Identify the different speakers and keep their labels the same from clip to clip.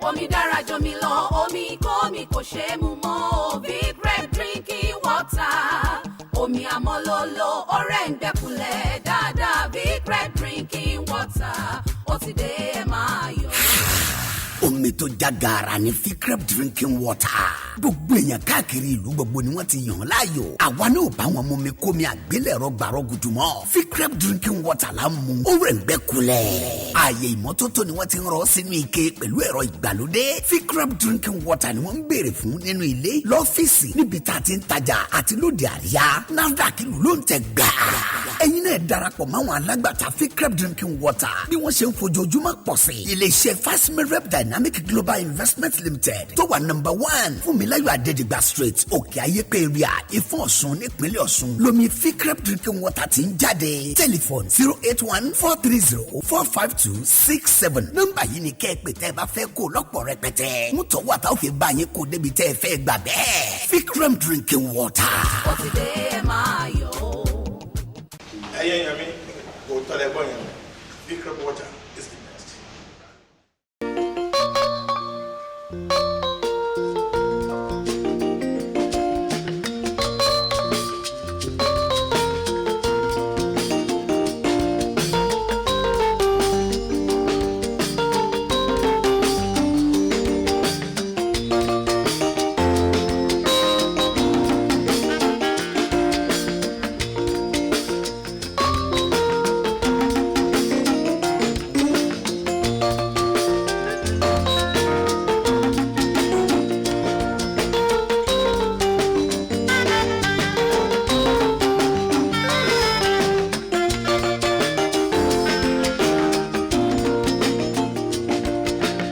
Speaker 1: Omi dára jomi lọ, omi kómi kò ṣeé mu mọ́ o. Vicrep drinking water. Omi àmọ́lólo, ọ̀rẹ́ ń gbẹ́kulẹ̀ dáadáa. Vicrep drinking water. Ó ti dé, ẹ máa yọ̀.
Speaker 2: Omi tó já gaara ní Vicrep drinking water. Gbogbo èèyàn káàkiri ìlú gbogbo ni wọ́n ti yàn án láàyò. Àwa náà bá wọn mú mi kómi àgbélẹ̀rọ gbàrọ̀ gùdù mọ́. Vicrep drinking water la ń mu, ó rẹ̀ ń gbẹ́ kulẹ̀. Ààyè ìmọ́tótó ni wọ́n ti ń rọ sínú ike pẹ̀lú ẹ̀rọ ìgbàlódé. Vicrep drinking water ni wọ́n ń béèrè fún nínú ilé, lọ́fíìsì, níbi tá a ti ń tajà àti lóde àríyá. NAFDAC ìlú ló ń tẹ̀ gbà. Ẹ̀yin náà darapọ̀ máwọn alágbàtà Vicrep drinking water bí wọ́n ṣe ń fojoojúmọ́ pọ̀ sí. Iléeṣẹ́ Fastmirep Dynamic Global Investment Limited tó wà number 1 Fúnmiláyọ̀ Adédìgbà Street, Òkè Ayépé area, Ìfọ̀n Ọ̀ṣun, nípínlẹ̀ Ọ̀ṣun, lomi Vicrep drinking water ti ń jáde. Telephone 08143045267. Nọ́mbà yìí ni kẹ́ ẹ pè tẹ́ ẹ bá fẹ́ kó lọ́pọ̀ rẹpẹtẹ. Mú tọ́wọ́ àtàwọn fi bá yín kó débi tẹ́ ẹ fẹ́ gbà bẹ́ẹ̀. Vicrep drinking water.
Speaker 1: Ó ti dé, ẹ máa yọ̀ o.
Speaker 3: Ẹyẹ yẹn mi kò tọ́lẹ̀ gbọ́ yẹn. Vicrep water is the best.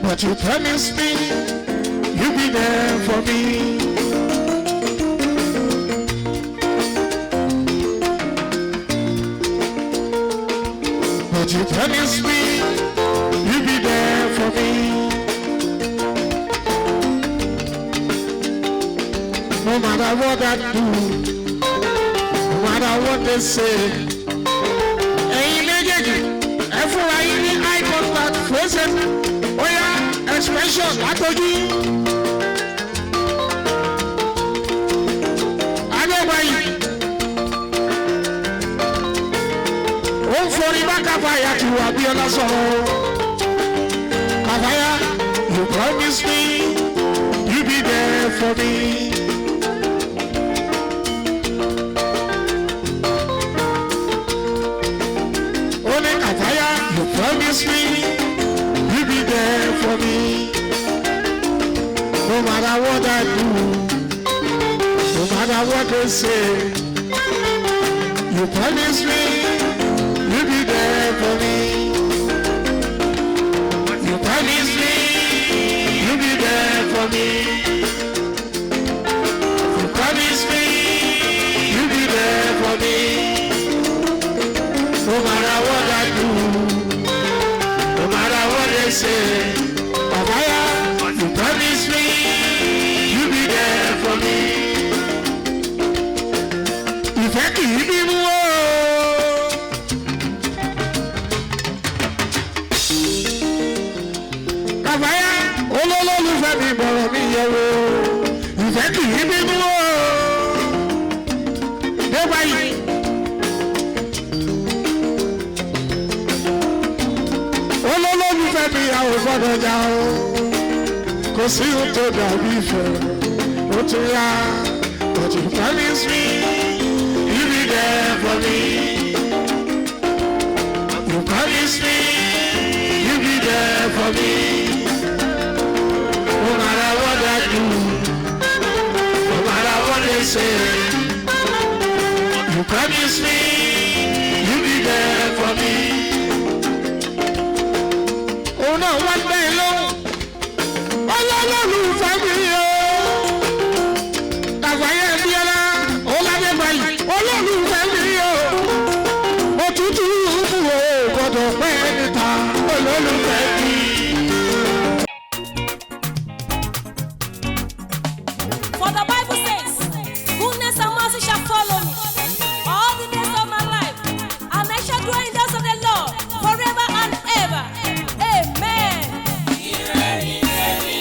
Speaker 4: But you promised me you'll be there for me. But you promised me you'll be there for me. No matter what I do, no matter what they say. Ẹ̀yin méjèèjì, ẹ fúnra yín ní eye contact faces, ó yá, expression látọjú. Adéwáyé ó ń forí bá Kàfáyà tí wà bí ọlá sọ̀rọ̀. Kàfáyà, you promise me you be there for me. Ó ní Kàfáyà, you promise me you be there for me. No matter what I do, no matter what they say, you promise me you be there for me. You promise me you be there for me. You promise me you be there for me. No matter what I do, no matter what they say, Papaya, you promise me you be there for me. Ìfẹ́ kì í bínú o. Kàfáyà olólùfẹ́ mi bọ̀rọ̀ mi yẹ̀ wò. Ìfẹ́ kì í bínú o. Dé báyìí. Olólùfẹ́ mi, a ò gbọ́dọ̀ jà o. Kò sí ohun tó dàbí ìfẹ́, ó tún yá. But you promise me you be there for me. You promise me you be there for me. No matter what I do, no matter what they say, you promise me you be there for me. Òun náà wá bẹ́ẹ̀ lóhùn ọlọ́lọ́lùfẹ́ mi o. Kàfáyé Bíọ́lá Ọládébáyì, olólùfẹ́ mi o. Òtútù mú o gbọ́dọ̀ pẹ́ níta, olólùfẹ́ mi.
Speaker 5: For the Bible says, "Goodness and mercy shall follow me all the days of my life, and I shall dwell in the house of the Lord forever and ever." Amen.
Speaker 6: Ire.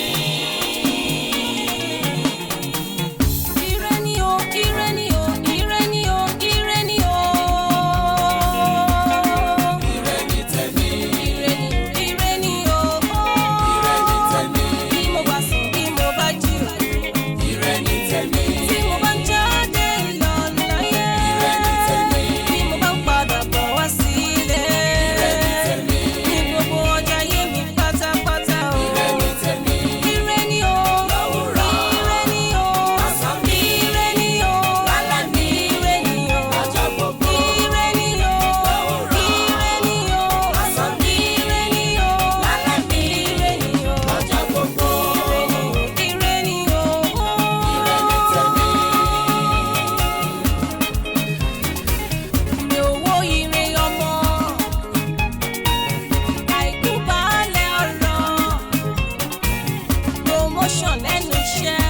Speaker 5: Promotion lẹ́nu iṣẹ́.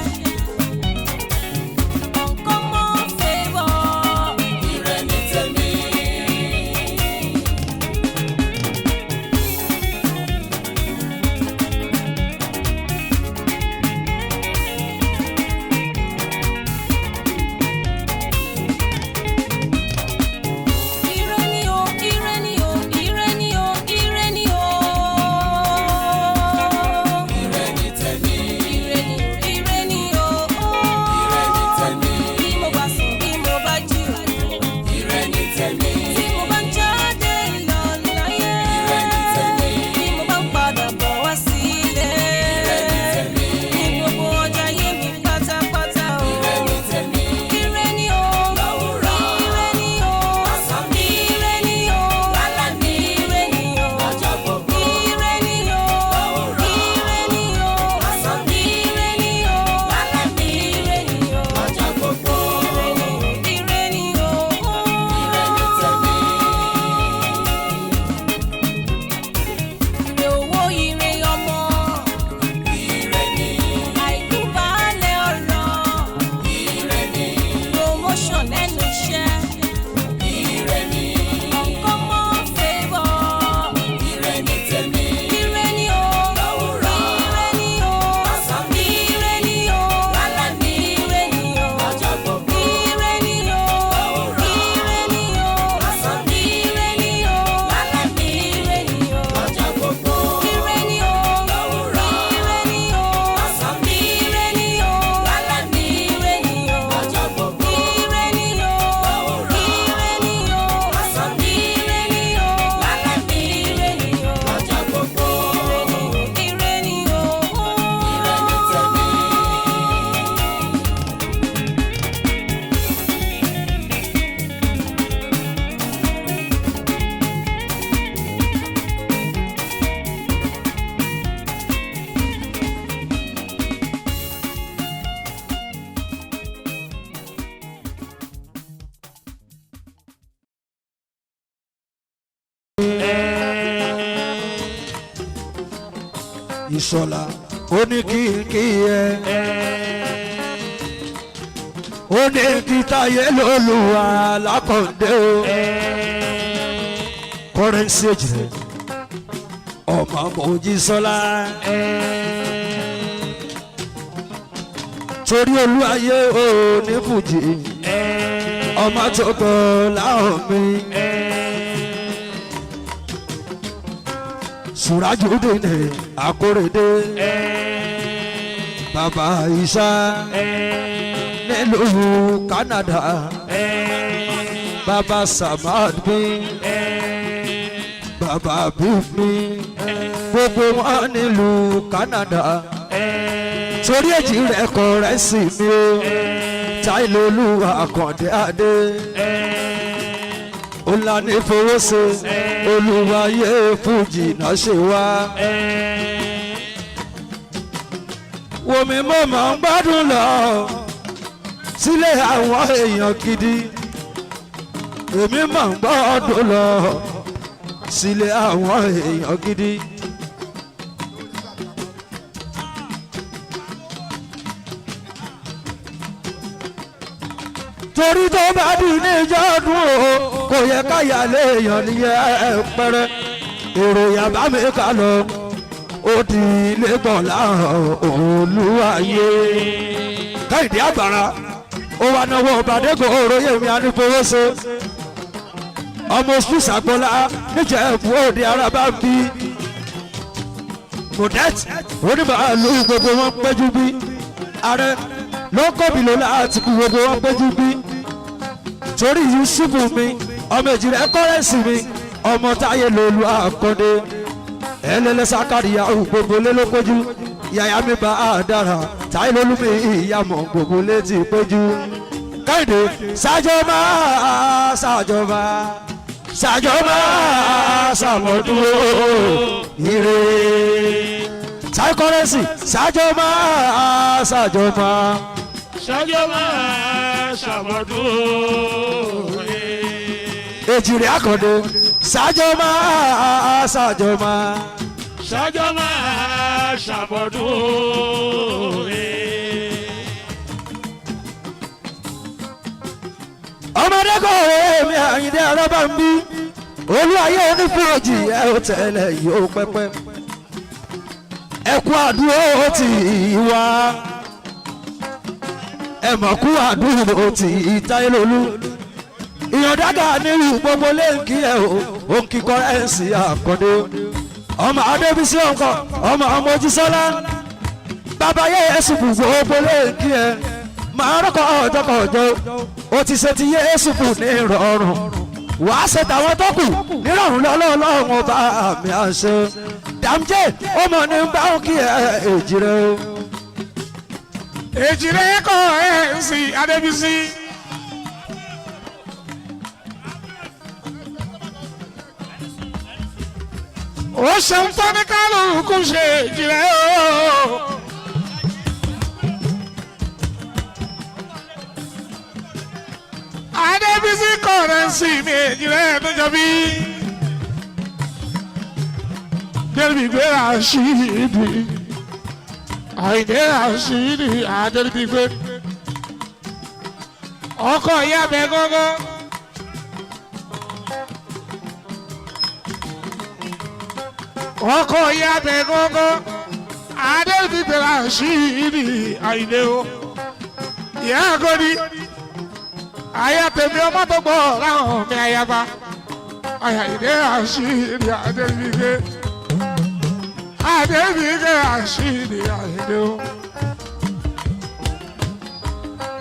Speaker 5: Uncommon favour.
Speaker 1: Ire ni tèmi.
Speaker 5: Ire ni o, ire ni o, ire ni o, ire ni o.
Speaker 1: Ire ni tèmi.
Speaker 5: Ire ni, ire ni o.
Speaker 1: Ire ni tèmi.
Speaker 5: Bí mo bá sùn, bí mo bá jí.
Speaker 1: Ire ni tèmi.
Speaker 5: Tí mo bá ń jáde lọ láyé.
Speaker 1: Ire ni tèmi.
Speaker 5: Bí mo bá ń padà bọ̀ wá sílé.
Speaker 1: Ire ni tèmi.
Speaker 5: Ní gbogbo ọjà ayé mi pátápátá o.
Speaker 1: Ire ni tèmi.
Speaker 5: Ire ni o.
Speaker 1: Lówùrọ̀.
Speaker 5: Ire ni o.
Speaker 1: Lọ́sàn-án mi.
Speaker 5: Ire ni o.
Speaker 1: Lálẹ́ mi.
Speaker 5: Ire ni o.
Speaker 1: Lọ́jọ́ gbogbo.
Speaker 5: Ire ni o.
Speaker 1: Lówùrọ̀.
Speaker 5: Ire ni o.
Speaker 1: Lọ́sàn-án mi.
Speaker 5: Ire ni o.
Speaker 1: Lálẹ́ mi.
Speaker 5: Ire ni o.
Speaker 1: Lọ́jọ́ gbogbo.
Speaker 5: Ire ni o.
Speaker 1: Ire ni tèmi.
Speaker 5: Ire owó, ire ọmọ.
Speaker 1: Ire ni.
Speaker 5: Àìkú baálẹ̀ ọ̀rọ̀.
Speaker 1: Ire ni.
Speaker 5: Promotion lẹ́nu iṣẹ́.
Speaker 1: Ire ni.
Speaker 5: Uncommon favour.
Speaker 1: Ire ni tèmi.
Speaker 5: Ire ni o.
Speaker 1: Lówùrọ̀.
Speaker 5: Ire ni o.
Speaker 1: Lọ́sàn-án mi.
Speaker 5: Ire ni o.
Speaker 1: Lálẹ́ mi.
Speaker 5: Ire ni o.
Speaker 1: Lọ́jọ́ gbogbo.
Speaker 5: Ire ni o.
Speaker 1: Lówùrọ̀.
Speaker 5: Ire ni o.
Speaker 1: Lọ́sàn-án mi.
Speaker 5: Ire ni o.
Speaker 1: Lálẹ́ mi.
Speaker 5: Ire ni o.
Speaker 1: Lọ́jọ́ gbogbo.
Speaker 5: Ire ni o.
Speaker 1: Lówùrọ̀.
Speaker 5: Ire ni o.
Speaker 1: Lọ́sàn-án mi.
Speaker 5: Ire ni o.
Speaker 1: Lálẹ́ mi.
Speaker 5: Ire ni o.
Speaker 1: Lọ́jọ́ gbogbo.
Speaker 5: Ire ni o.
Speaker 1: Lówùrọ̀.
Speaker 5: Ire ni o.
Speaker 1: Lọ́sàn-án mi.
Speaker 5: Ire ni o.
Speaker 1: Lálẹ́ mi.
Speaker 5: Ire ni o.
Speaker 1: Lọ́jọ́ gbogbo.
Speaker 5: Ire ni o.
Speaker 1: Ire ni tèmi.
Speaker 6: Ìṣọ̀lá ó ní kí n kí ẹ ó ní kí táyé lólùwà lákọ̀ọ́dé o kọ́rẹ́nsì èjìrẹ́ ọmọ Mojísọ́lá torí olúwayé ò ní fújì ọmọ tó kọ láwọn mi. Surajudeen Akorede Bàbá Isa nílùú Canada Bàbá Samad mi Bàbá Bif mi gbogbo wọn nílùú Canada torí èjì rẹ̀ kọ rẹ̀ sí mi o Táìlólú Àkàndé Adé ọ̀làní fowóṣe olùwàyè fújì náà ṣe wá. wòmí mo máa ń gbádùn lọ sílé àwọn èèyàn gidi èmi máa ń gbádùn lọ sílé àwọn èèyàn gidi. torí tó bá di níjọ́ ọdún o kò yẹ káyà léèyàn nìyẹn pẹrẹ èrò yàbá mi kà lọ ó di ilé gbọ̀nlá olúwayé káyìdé àgbàrá ó wà náwó bàdégò òróyè mi ànífowóṣe ọmọ oṣù sàgbọ́lá níjẹ̀bú òde araba ń bí modet onímàálù gbogbo wọn péjú bí ààrẹ lọ́kọ̀bí ló láti kú gbogbo wọn péjú bí torí yusufu mi ọmọ èjìrẹ́ kọ́rẹ́sì mi ọmọ táyé lólu àkọ́dé ẹlẹ́lẹ́ sákàríyà gbogbo lé ló péjú yàyà mi bá a dára táyé lólu mi ìyàmọ̀ gbogbo lé ti péjú kẹ́hìndé ṣàjọba ṣàjọba ṣàjọba ṣàmọ̀dún ire sákọ́rẹ́sì ṣàjọba ṣàjọba.
Speaker 4: ṣàjọba ṣàmọ̀dún.
Speaker 6: èjìrì àkàndé ṣàjọba ṣàjọba.
Speaker 4: ṣàjọba ṣàmọ̀dún.
Speaker 6: Ọmọdé kò wé mi Àyìndé arábà ń bí. Olú ayé onífúròjì ẹ ò tẹ̀lé yóò pẹ́pẹ́. Ẹ kú àdúró tì í wá. Ẹ mọ̀ kú àdúró tì í Táyélólú. Ìyọ̀dágà nírú gbogbo lẹ́ǹkì ẹ̀ o, òǹkì kọ́rẹ́ǹsì Àkàndé. Ọmọ Adébísí ọ̀nkọ̀, ọmọ Mojísọ́lá. Bàbá yẹ Yẹ́sùfù gbogbo lẹ́ǹkì ẹ̀. Màá rọ́kọ̀ ọ̀jọ̀kọ̀ọ̀jọ̀, ó ti ṣe ti Yẹ́sùfù ní ìrọ̀rùn. Wàá ṣe tàwọn tó kù nírọ̀rùn lọ́lọ́ọ̀lọ́run ọba àmì àṣẹ. Dàmjẹ́ ó mọ̀ ní báńkì ẹ̀ èjì rẹ̀ o.
Speaker 4: Èjì rẹ̀ kọ́ ẹ̀ ń sìn Adébísí. Ó ṣeun tó ní kálukú ṣe èjì rẹ̀ o. Adébísí kọ̀rẹ́nsì mi èjì rẹ̀ tó jọ bí. Débi gbé àṣírí. Àyìndé àṣírí Adébígbé. Ọkọ ìyá mi gángan. Ọkọ ìyá mi gángan. Adébígbé àṣírí Àyìndé o. Ìyá àgọ́ni. Àyà tèmi ọmọ tó gbọ́ láwọn mi àyàbá. Àyìndé àṣírí Adébígbé. Adébígbé àṣírí Àyìndé o.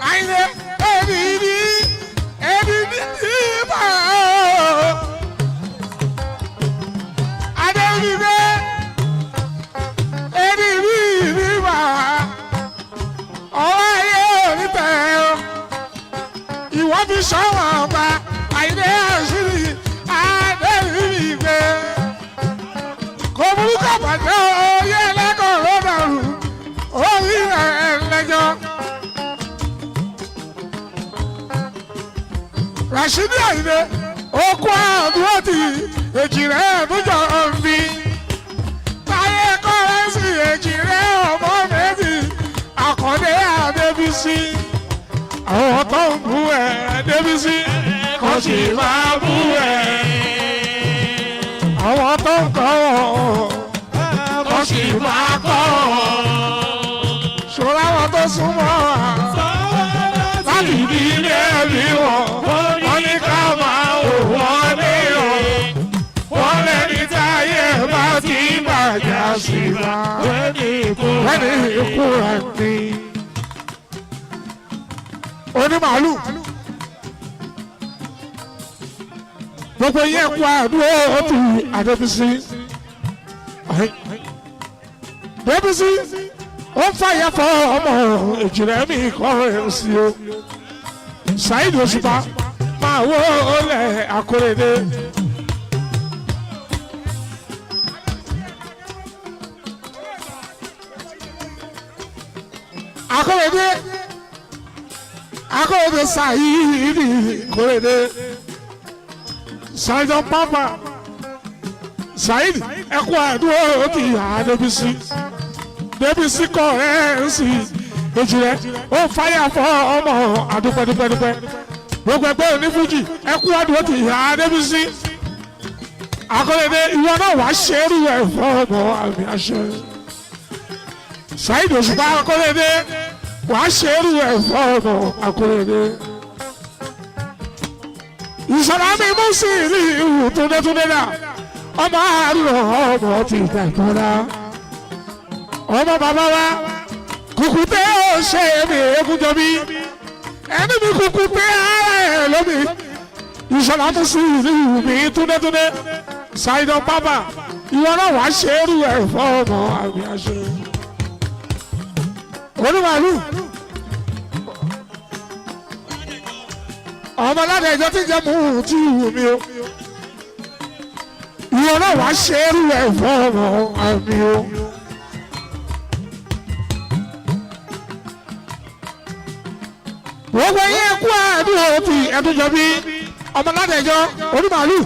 Speaker 4: Àyìndé ẹni ní ẹni ní bá o. Adébígbé ẹni ní ní bá ọwọ́ ayé òní tẹ̀ o. Ìwọ fi sọ́wọ́n ọba Àyìndé àṣírí Adébígbé. Kò burúkú àbàjẹ́ oyè ẹlẹ́kọ̀ọ́ ló dàrú orí ẹ̀ lẹ́jọ́. Rashidi Àyìndé okú àdúró ti èjì rẹ̀ níjọ òbí. Táyé kọ́rẹ́sì èjì rẹ̀ ọmọ méjì Àkàndé Adébísí. Àwọn tó ń bú ẹ̀ Adébísí kò sì máa bú ẹ̀. Àwọn tó ń kọ́ ọ̀ kò sì máa kọ́ ọ̀. Ṣòro àwọn tó súnmọ́ wa láti di ilé ẹbí wọn. Wọ́n ní ká máa wò wọ́n níyàn. Wọ́n lẹ́ni táyé bá ti bàjẹ́ sí ma. Wọ́n ní ikú rẹ̀ ni. Onímàálù. Gbogbo yẹn kú àdúró ti Adébísí. Adébísí ó fàyà fọ ọmọ èjìrẹ́ mi kọ́ ẹ̀ sí o. Saheed Òṣùpá máa wó olè Akóredé. Akóredé Akóredé Saheed Akóredé Saheed Papa Saheed ẹkú àdúró ti Adébísí Débísí kọ ẹ ń sì èjì rẹ ó fáyà fọ ọmọ àdúpẹ́dúpẹ́dúpẹ́ gbogbo ẹgbẹ́ onífújì ẹkú àdúró ti Adébísí Akóredé ìwọ náà wàá ṣe é rú ẹ fọ ọmọ àmì àṣẹ Saheed Òṣùpá Akóredé wàá ṣe é rú ẹ fọ ọmọ Akóredé ìṣọ̀lá mi mú sí ìlú ìwù túndétúndé náà ọmọ àrùn ọmọ ti dàgbọ́dá ọmọ bàbá wa kùkùté ò ṣe èmi egúnjọbí ẹni mi kùkùté ara ẹ lómi ìṣọ̀lá mú sí ìlú mi túndétúndé Saheed Papa ìwọ náà wàá ṣe é rú ẹ fọ ọmọ àmì àṣẹ onímàálù ọmọ aládé ìjọ tí ń jẹ mú tí wù mí o ìwọ náà wàá ṣe é rú ẹ fọ ọmọ àmì o. Gbogbo yẹn kú àdúró ti ẹdúnjọbí ọmọ aládé ìjọ onímàálù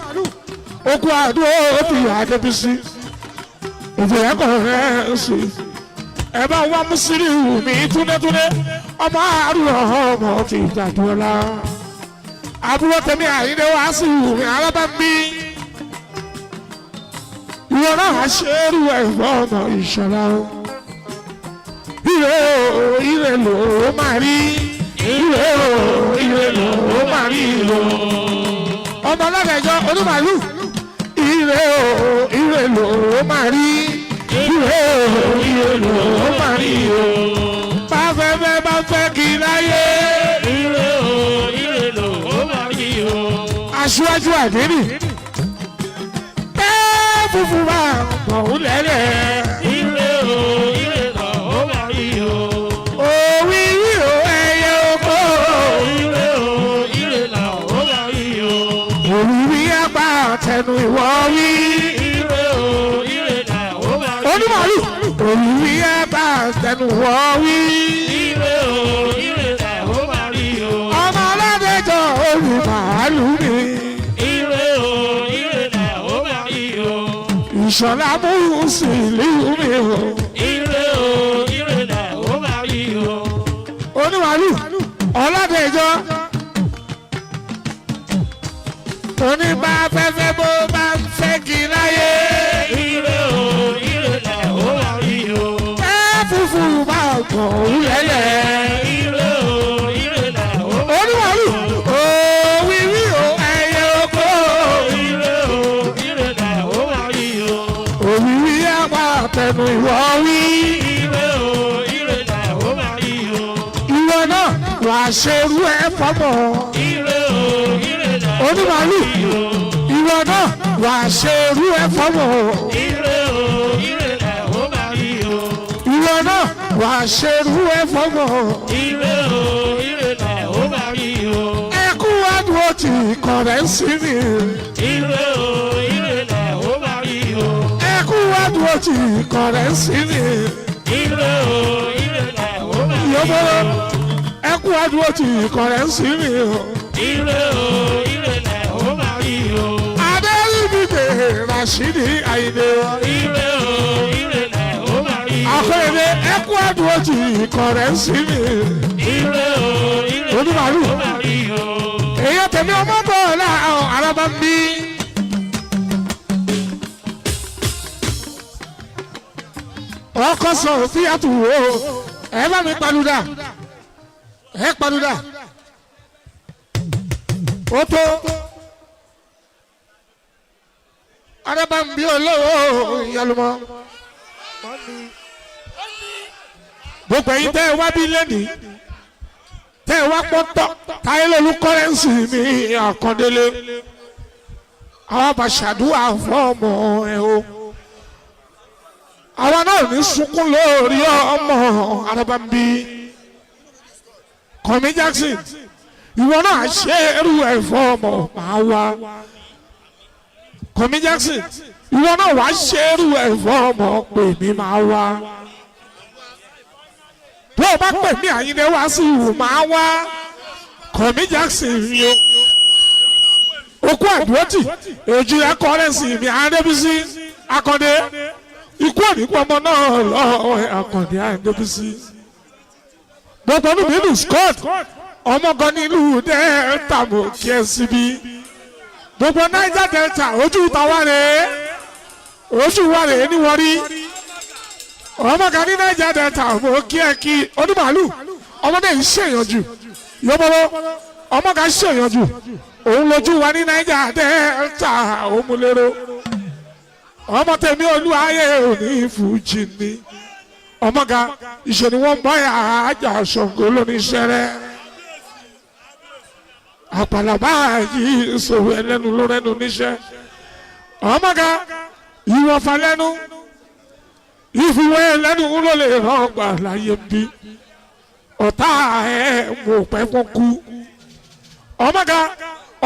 Speaker 4: okú àdúró ti Adébísí ìjìnlẹ̀ kọ̀ rẹ̀ sí ẹ bá wá Musiliu mi túndétúndé ọmọ àrùn ọmọ ti dàdúrà. Àbúrò tèmi Àyìndé wá sí ìwé alábàbí. Ìwọ náà ṣe é rú ẹ̀fọ́ ọ̀nà Ìṣọ̀lá o. Ire o, ire ló máa rí. Ire o, ire ló máa rí o. Ọmọ ọlọ́dẹ̀jọ onímàálù. Ire o, ire ló máa rí. Ire o, ire ló máa rí o. Bá fẹ́ fẹ́ bá fẹ́ kí láyé.
Speaker 7: Ire o, ire ló máa rí o.
Speaker 4: Aṣíwájú àdínì. Tẹ́ funfun bá bọ̀ ń lẹ́lẹ̀.
Speaker 7: Ire o, ire ló máa rí o.
Speaker 4: Òwì ríro ẹyẹ oko.
Speaker 7: Ire o, ire ló máa rí o.
Speaker 4: Òwìwí apá tẹnu ìwọ wí.
Speaker 7: Ire o, ire ló máa rí o.
Speaker 4: Onímọ̀lù. Òwìwí apá tẹnu ìwọ wí.
Speaker 7: Ire o, ire ló máa rí o.
Speaker 4: Ọmọ aládéjọ olùmọ̀ọ́lù mi.
Speaker 7: Ire o, ire ló máa rí o.
Speaker 4: Ìṣọ̀lá Mùsùlùmí mi o.
Speaker 7: Ire o, ire ló máa rí o.
Speaker 4: Onímọ̀lù. Ọládéjọ. Oníbà fẹ́fẹ́ bó bá ń fẹ́ kí láyé.
Speaker 7: Ire o, ire ló máa rí o.
Speaker 4: Ẹ funfun bá gbọ̀n òun lẹ́lẹ̀.
Speaker 7: Ire o, ire ló máa
Speaker 4: Onímọ̀lù. Òwìwí o ẹyẹ oko.
Speaker 7: Ire o, ire ló máa rí o.
Speaker 4: Òwìwí apá tẹnu ìwọ wí.
Speaker 7: Ire o, ire ló máa rí o.
Speaker 4: Ìwọ náà wàá ṣerú ẹ fọmọ.
Speaker 7: Ire o, ire ló
Speaker 4: Onímọ̀lù.
Speaker 7: máa rí o.
Speaker 4: Ìwọ náà wàá ṣerú ẹ fọmọ.
Speaker 7: Ire o, ire ló máa rí o.
Speaker 4: Ìwọ náà wàá ṣerú ẹ fọmọ.
Speaker 7: Ire o, ire ló máa rí o.
Speaker 4: Ẹkú àdúró tì kọ̀rẹ́ sí mi.
Speaker 7: Ire o, ire ló máa rí o.
Speaker 4: Ẹkú àdúró tì kọ̀rẹ́ sí mi.
Speaker 7: Ire o, ire ló máa rí o.
Speaker 4: Ìyọ́bọ̀rọ̀ ẹkú àdúró tì kọ̀rẹ́ sí mi.
Speaker 7: Ire o, ire ló máa rí o.
Speaker 4: Adéríbìgbè Rashidi Àyìndé.
Speaker 7: Ire o, ire ló máa rí o.
Speaker 4: Akọ́yẹ̀dé ẹkú àdúró tì kọ̀rẹ́ sí mi.
Speaker 7: Ire o, ire
Speaker 4: Onímàálù.
Speaker 7: ló máa rí o.
Speaker 4: Èyí tẹ̀mí ọmọ bọ̀ láàrún araba ń bí. Ọkọ sọ sí àtúwò ẹ bá mi palúdà ẹ palúdà ó tó araba ń bí olówó ìyálùmọ́. Gbogbo ẹ̀yin tẹ́ ẹ wá bí lẹ́nìí tẹ́ ẹ wá pọ́tọ́ táyé lólu kọ́rẹ́ǹsì mi àkàndélé àwọn bàṣàdúrà fọ́ọ̀mù ẹ o àwa náà ní sunkún lórí ọmọ arábàmbí Kọ̀mí Jackson ìwọ náà ṣe irú ẹ̀ fọ́ọ̀mù máa wá Kọ̀mí Jackson ìwọ náà wàá ṣe irú ẹ̀ fọ́ọ̀mù pè mí máa wá bó o bá pè mí Àyìndé wá sí ìwò máa wá Kọ̀mí Jackson mi o okú àdúrótì èjì akọrẹsì mi Adébísí Akàndé ikú òníkú ọmọ náà lọ́wọ́ Akàndé Adébísí gbogbo ọdún mi lù Scott ọmọ gan nílùú Delta mo kí ẹ síbi gbogbo Niger Delta ojú tàwa rèé ojú wa rèé ní wọ́n rí ọmọ kan ní Niger Delta mo kí ẹ kí onímàálù ọmọdé yìí ṣèyàn jù yọbọlọ ọmọ kan ṣèyàn jù òun lójú wa ní Niger Delta òmùlérò ọmọ tèmi olúwayé òní fújì ni ọmọ kan ìṣe ni wọ́n bá yà ájà Ṣàngó lóníṣẹ́rẹ́ àpàlàbà yìí ìṣòwò ẹlẹ́nu ló rẹ́nu níṣẹ́ ọmọ kan ìwọ̀fà lẹ́nu ìfiwé lẹ́nu ló lè rọ́gbà láyé bí ọ̀tá ẹ̀ mò pẹ́ fún kú ọmọga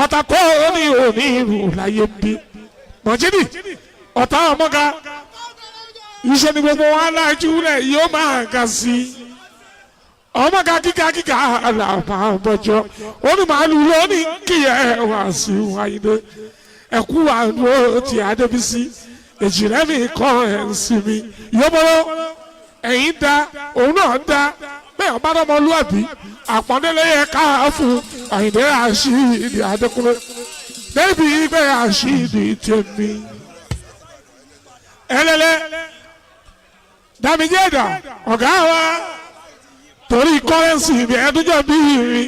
Speaker 4: ọ̀tá kọ́ òní òní ìrù láyé bí mọ̀jídì ọ̀tá ọmọga iṣẹ́ ni gbogbo wọn alájú rẹ̀ yóò máa ga sí i ọmọga gíga gíga làbà bọjọ onímàálù lónìí kí ẹ wá sí wáyé ẹkú àdúró ti Adébísí èjìrẹ́ mi kọ́ ẹ̀ ń sinmi yọ́bọ́rọ́ ẹ̀yin da òun náà da. Bẹ́ẹ̀ ọba ọmọlúwàbí àpọ́nlé yẹ ká fún Àyìndé Rashidi Adékúnlé débi ìgbé Rashidi tèmi. Ẹlẹ́lẹ́ Dàmíjẹ́dà ọ̀gá wa torí kọ́rẹ́nsì mi ẹ̀dúnjọ́ bí mi.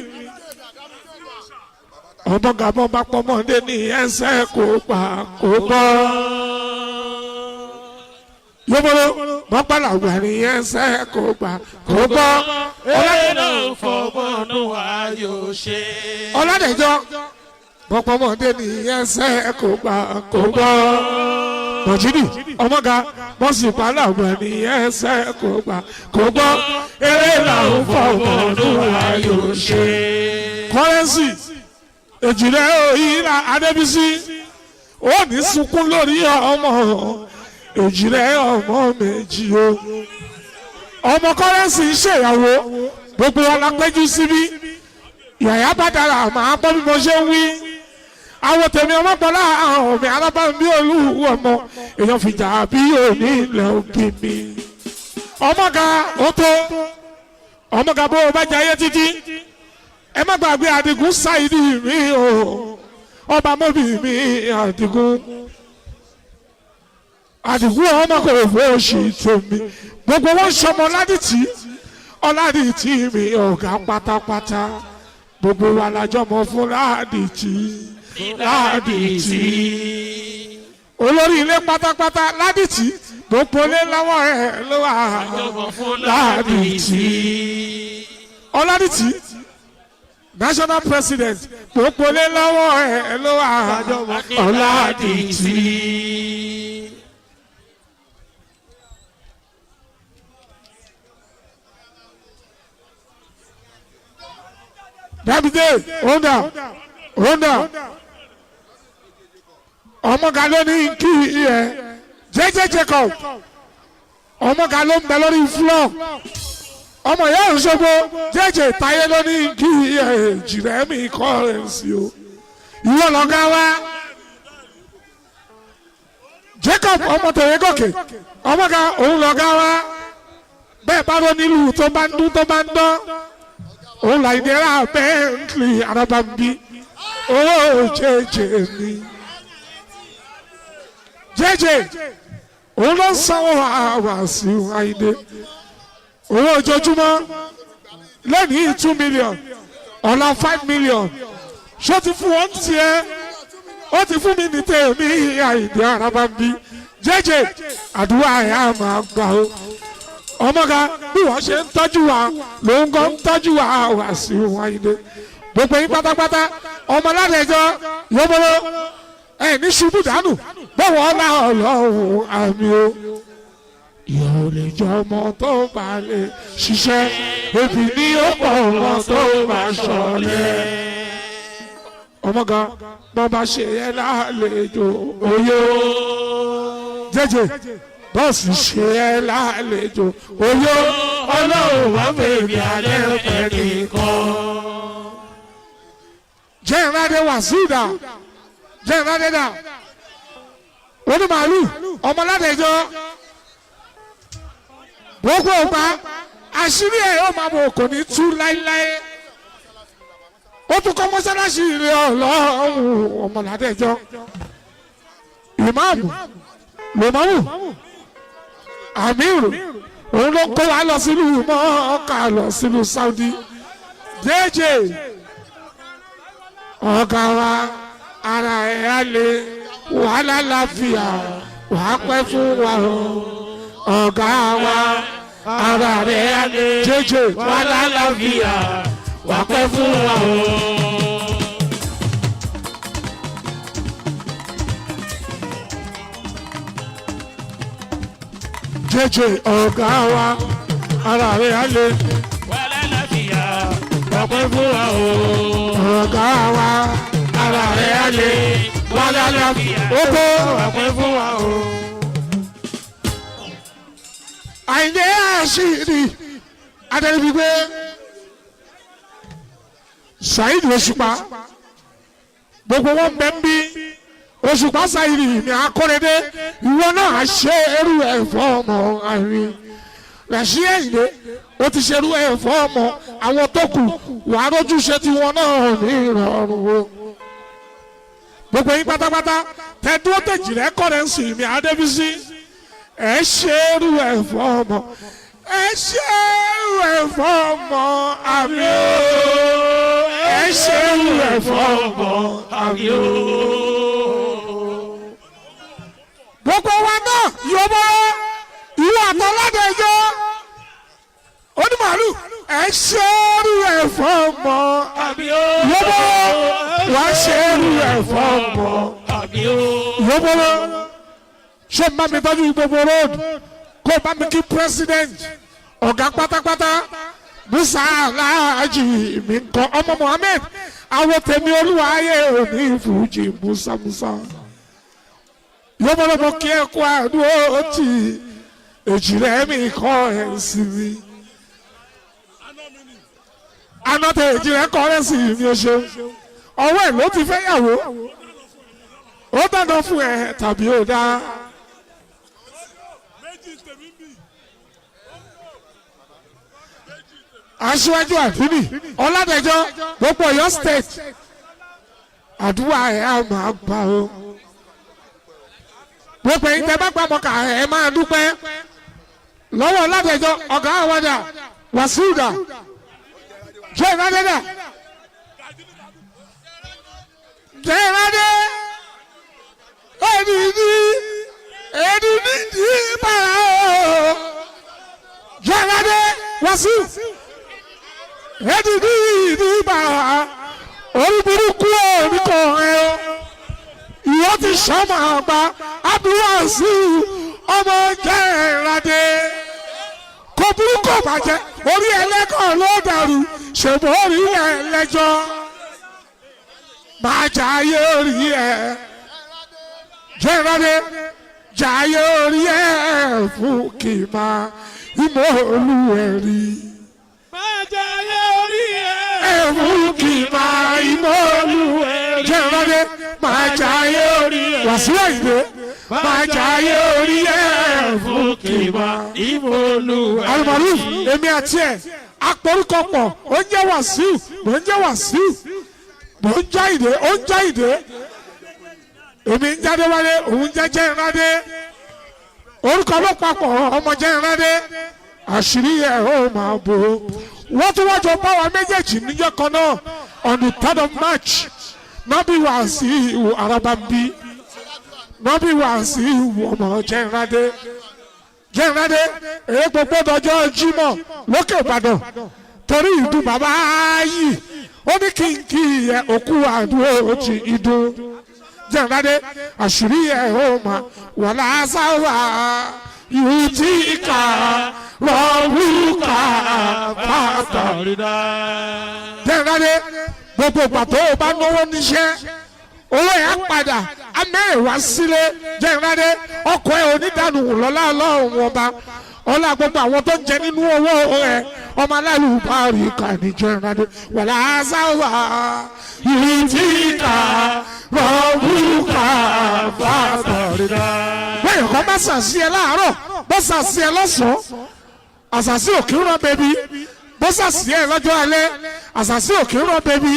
Speaker 4: Ọmọgàmọ́ bá pọ́nmọ́dé ní ẹsẹ̀ kó pa kó bọ́. Yóbolo mọ́pàlàgbà ní ẹsẹ̀ kó pa kó bọ́.
Speaker 7: Eré náà fọgbọ́nù ayò ṣe.
Speaker 4: Ọládẹ̀jọ́ mọ́pọ́mọ́dé ní ẹsẹ̀ kó pa kó bọ́. Mọ̀jídì ọmọga bọ́sì pàlàgbà ní ẹsẹ̀ kó pa kó bọ́. Eré làwọn fọgbọ́nù ayò ṣe. Kọ́rẹ́nsì èjìlẹ̀ òyìnlá Adébísí ó ní sunkún lórí ọmọ èjìlẹ̀ ọmọ méjì o. Ọmọ kọ́rẹ́nsì ń ṣèyàwó gbogbo wọn la péjú síbí. Yàyà bá dára màá gbọ́ bí mo ṣe ń wí. Àwọn tèmi ọmọgbọ́lá àwọn mi alábàámbí olúwo ọmọ èèyàn fìjà bí òní ilẹ̀ òbí mi. Ọmọga ó tó ọmọga bó o bá jayé títí ẹ má gbàgbé Àdìgún Sáìdì mi o ọba mọ́bì mi Àdìgún Àdìgún ọmọ kò fún oṣù tèmi gbogbo wọn sọmọ Ọládìtì Ọládìtì mi ọ̀gá pátápátá gbogbo wa lájọ mọ fún Ládìtì Ládìtì olórí ilé pátápátá Ládìtì gbogbo ilé lọ́wọ́ ẹ̀ ló wà Ládìtì Ọládìtì national president gbogbo lé lọ́wọ́ ẹ̀ ló wà Ọládìtì. Dábìdé onda onda ọmọga ló ní kí ẹ jẹjẹ Jacob ọmọga ló ń bẹ lórí floor ọmọ ìyá Òṣogbo jẹjẹ táyé ló ní kí ẹ jìrẹ́ mi kọ́rẹ́nsì o ìwọ lọ́gá wa Jacob ọmọ tòye gòkè ọmọga òun lọ́gá wa bẹ́ẹ̀ bá ló nílùú tó bá ń dún tó bá ń dán òun là ìdẹ́ra bẹ́ẹ̀ntì arábàmbí owó jẹjẹ mi jẹjẹ òun ló ń sanwó àwàsí Àyìndé owó ojoojúmọ́ lẹ́nìí 2 million ọ̀la 5 million ṣó ti fún wọn tiẹ̀ ó ti fún mi ní tèmi Àyìndé arábàmbí jẹjẹ àdúrà ẹ̀ á máa gbà ó ọmọga bí wọ́n ṣe ń tọ́jú wa lòun gan ń tọ́jú wa wá sí Àyìndé gbogbo yín pátápátá ọmọ aládẹjọ yọmọlọ ẹ ní ṣubú dànù bọ́wọ́ ọlá ọlọ́run àmì o ìyàwó lè jọ ọmọ tó bá lè ṣiṣẹ́ òbí ní ó pọ̀ ọmọ tó bá ṣọlẹ̀ ọmọga bọ́ bá ṣe yẹ lálejò oyó jẹjẹ bọ́ọ̀sì ṣe ẹ́ lálejò oyó
Speaker 7: Ọlọ́run wá fèmí alẹ́ pẹ́ nìkan.
Speaker 4: Jẹ́ ìrádé wàsíùdà jẹ́ ìrádé dà onímàálù ọmọládẹjọ́ gbogbo ọgbà àṣírí ẹ̀ yóò máa bò kò ní tú láéláé ó tún kọ́ mọ́sálásí ilé ọlọ́run ọmọládẹjọ́ ìmáàmù lòmọ́mù amiru òun ló kó wa lọ sílùú mọ́ọ́kà lọ sílùú Saudi jẹ́jẹ́ ọ̀gá wa ara ẹ̀ á lè wàhálà láfíà wàá pẹ́ fún wa o ọ̀gá wa ara rẹ̀ á lè jẹ́jẹ́
Speaker 7: Wàhálà láfíà wà pẹ́ fún wa o.
Speaker 4: Jẹ́jẹ́ ọ̀gá wa ara rẹ̀ á lè
Speaker 7: Wàhálà láfíà wà pẹ́ fún wa o.
Speaker 4: ọ̀gá wa ara rẹ̀ á lè wàhálà láfíà ó tó.
Speaker 7: Wà pẹ́ fún wa o.
Speaker 4: Àyìndé Àṣírí Adéríbigbé Saheed Òṣùpá gbogbo wọn bẹ ń bí Òṣùpá Saheed ní Akọ́rẹ́dé ìwọ náà ṣe erú ẹ̀ fọ́ọ̀mù àárín Rashidi Ayinde ó ti ṣerú ẹ̀ fọ́ ọmọ àwọn tó kù wàá rójú ṣe tiwọn náà ní ìrọ̀rùn o. Gbogbo yín pátápátá tẹ dúró tèjì rẹ kọ́rẹ́ǹsì mi Adébísí, ẹ ṣerú ẹ̀ fọ́ ọmọ, ẹ ṣerú ẹ̀ fọ́ ọmọ àmì o, ẹ ṣerú ẹ̀ fọ́ ọmọ àmì o. Gbogbo wa náà yóò bọ́ ìwọ àtọ́ládẹ́jọ́ onímọ̀lù, ẹ ṣerú ẹ̀ fọ́ ọmọ
Speaker 7: Àmì o.
Speaker 4: yóò bọ́ wá ṣerú ẹ̀ fọ́ ọmọ
Speaker 7: Àmì o.
Speaker 4: yóò bọ́. Ṣé bá mi tọ́jú gbogbo road, kó bá mi kí president ọ̀gá pátápátá Musa Alhaji mi nǹkan ọmọ Muhammed àwọn tèmi olúwa ayé òní fújì Musa Musa yóò bọ́ lọ́mọ kí ẹ kó àdúró tì èjìrẹ́ mi kọ́ ẹ̀ sí mi anọ́tẹ èjìrẹ́ kọ́ ẹ̀ sí mi. Ó ṣe ọwọ́ ẹ̀ ló ti fẹ́ yàwó, ó dáná fún ẹ tàbí ó dá. Aṣíwájú àdúnì Ọládẹjọ gbogbo Ọ̀yọ́ State, àdúrà ẹ á máa gbà o. Gbogbo ẹ̀yin tẹ́ bá gbà mọkà ẹ máa dúpẹ́ lọ́wọ́ Ọládẹjọ ọ̀gá àwàdà wàsíùdà jẹ ìrádẹdà jẹ ìrádẹ ẹni ní ẹni ní ní bàrà o jẹ ìrádẹ wàsíù ẹni ní ní bàrà orí burúkú orí kan ẹ o ìwọ ti sọmọ àgbà àdúrà sí ọmọ jẹ ìrádẹ kò burúkú bàjẹ́ orí ẹlẹ́kọ̀ọ́ ló dàrú ṣèbọ̀ orí ẹlẹ́jọ́ máa jàyé orí ẹ jẹ́rọ̀dé jàyé orí ẹ fún kì í máa ìmọ̀ olúwẹ̀rí.
Speaker 7: Máa jayé orí ẹ̀.
Speaker 4: Ẹ fún kì í máa ìmọ̀ olúwẹ̀rí. Jẹ́rọ̀dé máa jàyé orí ẹ Wàsíù Àyìndé máa jàyé orí ẹ fún kì í máa
Speaker 7: Ìmọ̀ olúwẹ̀rí.
Speaker 4: Almaruf èmi àti ẹ akporúkọ pọ̀, ó ń jẹ́ Wàsíù, mò ń jẹ́ Wàsíù, mò ń já ìdè, ó ń já ìdè, èmi ń jáde wálé, òun jẹ́ Jẹ́nradé, orúkọ ló papọ̀ ọmọ Jẹ́nradé, àṣírí ẹ̀ ó máa bò ó. Wọ́n tún wájọ bá wa méjèèjì níjọ́ kan náà on the 3rd of March nọ́bí Wàsíù Arabambi nọ́bí Wàsíù ọmọ Jẹ́nradé Jẹ́nradé èyí gbogbo dọjọ́ Jímọ̀ lókè Ìbàdàn torí ìdú bàbá yìí ó ní kí n kí ẹ òkú àdúró ti ìdún Jẹ́nradé àṣírí ẹ̀ ó mà wà lásáwà yìí tí kà rọ̀wúkà pátá. Jẹ́nradé gbogbo ìgbà tó o bá náwó níṣẹ́ owó ẹ̀ á padà amẹ́rẹ̀ wá sílé. Jẹ́nradé ọkọ̀ ẹ̀ onídàánù lọ́lá ọlọ́run ọba ọlá gbogbo àwọn tó ń jẹ nínú owó ẹ̀ ọmọ aláìlú bá rí ká ní Jẹ́nradé wàlá sáwà ìdíkà rọ̀bùkà bàbà. Bẹ́ẹ̀ kọ́ bá sàṣì ẹ láàárọ̀, bó sàṣì ẹ lọ́sàn-án, àṣàṣì òkè rán bẹ́bí, bó sàṣì ẹ lọ́jọ́ alẹ́, àṣàṣì òkè rán bẹ́bí,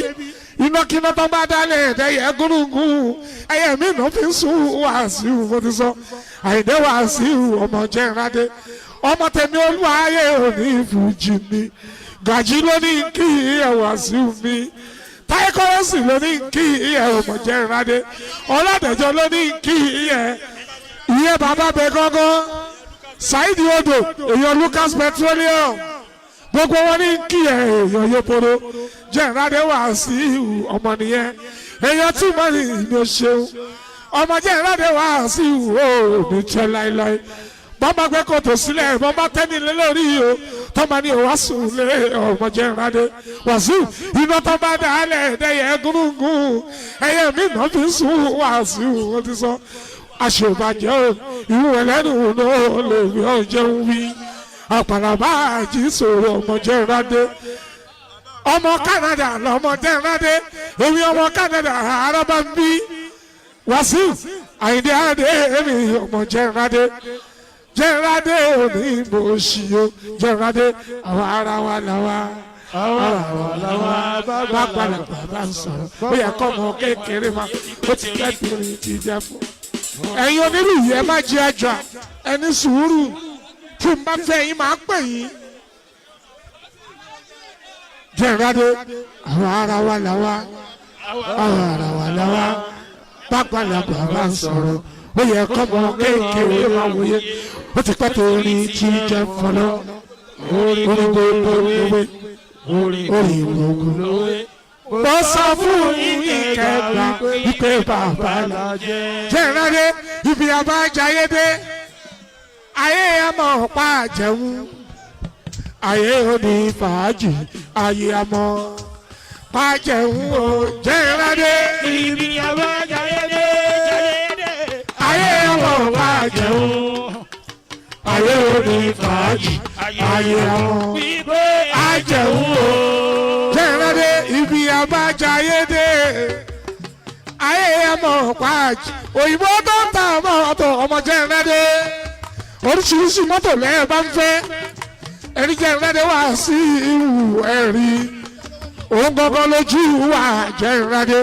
Speaker 4: iná kíná tó bá dálẹ̀ ẹ̀dẹ́yẹ gúrúngún ẹyẹ mi nà fi ń sùn Wàsíù mo ti sọ Àyìndé Wàsíù ọmọ Jẹ́nradé ọmọ tèmi olúwaayé òní ìfújì mi gàjí ló ní kí ẹ Wàsíù mi táyé kọ́rọ́sì ló ní kí ẹ ọmọ Jẹ́nradé Ọládẹ̀jọ ló ní kí ẹ ìyẹn bàbá bẹ gángan Saheed Odo èèyàn Lucas Petroleum gbogbo wọn ní kí ẹ èèyàn yeporo Jẹ́nradé Wàsíù ọmọ nìyẹn èèyàn tí mo ní ìlú ṣeun ọmọ Jẹ́nradé Wàsíù ò ní jẹ́ láéláé bọ́n bá gbé kòtò sílẹ̀, bọ́n bá tẹ́ni lé lórí o tọ́mọ ní òwá sùn lé ọmọ Jẹ́nradé Wàsíù iná tó bá dálẹ̀ ẹ̀dẹ́yẹ gúnugún ẹ̀yẹ mi nà fi sùn Wàsíù wọ́n ti sọ àṣebàjẹ́ o ìwú ẹlẹ́nu ló lè fi ọjọ́ wí àpàlàbà àjíṣòro ọmọ Jẹ́nradé ọmọ Canada lọmọ Jẹ́nradé èmi ọmọ Canada araba ń bí Wàsíù Àyìndé adé èmi ọmọ Jẹ́nradé. Jẹ́nradé òní mo ṣì o. Jẹ́nradé àwa ara wa làwa. Ara wa làwa. Bá padà bàbá ń sọ̀rọ̀. Ó yẹ kọ́ ọmọ kékeré ma. Ó ti kẹ́kiri ti jẹ́ fún. Ẹ̀yin onílù yìí ẹ má jẹ àjà. Ẹni sùúrù. Tí n bá fẹ́ yín máa pè yín. Jẹ́nradé àwa ara wa làwa. Àwa ara wa làwa. Bá padà bàbá ń sọ̀rọ̀. Ó yẹ kọ́mọ kékeré máa wòye. Ó ti pẹ́ torí tí jẹ́ fọlọ́. Orí gbogbo lówe. Orí gbogbo lówe. Mo sọ fún yín kẹgbà wípé bàbá là. Jẹ́nradé ibi àbájáyé dé. Ayé àmọ́ pa jẹun. Ayé òní fàájì. Ayé àmọ́ pa jẹun o. Jẹ́nradé
Speaker 7: Ibi àbájáyé dé, jáyé dé.
Speaker 4: ayé àmọ́ pa jẹun. Ayé òní fàájì. Ayé àmọ́
Speaker 7: Wípé
Speaker 4: ajẹun o. Jẹ́nradé ibi àbájáyé dé. Ayé àmọ́ pàjì. Òyìnbó tó ń ta mọ́tò ọmọ Jẹ́nradé. Oríṣiríṣi mọ́tò lẹ́yìn bá ń fẹ́. Ẹni Jẹ́nradé wá sí ìwù ẹ̀rí. Òun gangan lójú wà Jẹ́nradé.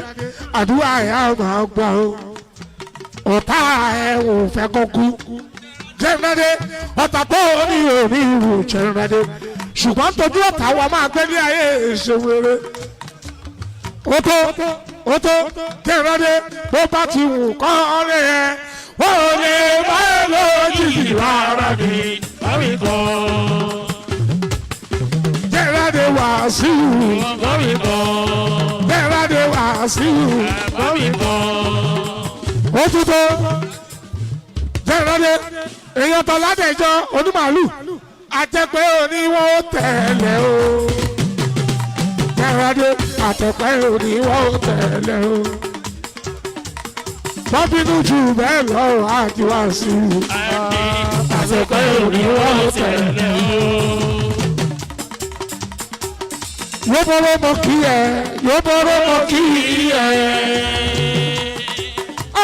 Speaker 4: Àdúrà ẹ̀ á máa gbà o. Ọ̀tá ẹ̀ ò fẹ́ kó kú. Jẹ́nradé ọ̀tá tó ní òní ìwù Jẹ́nradé. Ṣùgbọ́n tójú ọ̀tá wa máa gbé ní ayé ìṣèwéré. Ó tó ó tó Jẹ́nradé bó bá ti wù kọ́ ọ́rẹ́ ẹ̀ ó lè má lójijì rárá mi.
Speaker 7: báwí kọ́,
Speaker 4: Jẹ́nradé Wàsíù
Speaker 7: báwí kọ́,
Speaker 4: Jẹ́nradé Wàsíù
Speaker 7: báwí kọ́.
Speaker 4: ó tún tó Jẹ́nradé èèyàn tọ́ ládẹ́jọ́ onímàálù àtẹ̀pẹ́ oníwọ̀n ó tẹ̀lé o. Jẹ́nradé àtẹ̀pẹ́ oníwọ̀n ó tẹ̀lé o. Wọ́n bínú jù bẹ́ẹ̀ lọ àti Wàsíù àtẹ̀pẹ́ oníwọ̀n ó tẹ̀lé o. Yóò bọ́rọ̀ mọ kí ẹ, yóò bọ́rọ̀ mọ kí ẹ.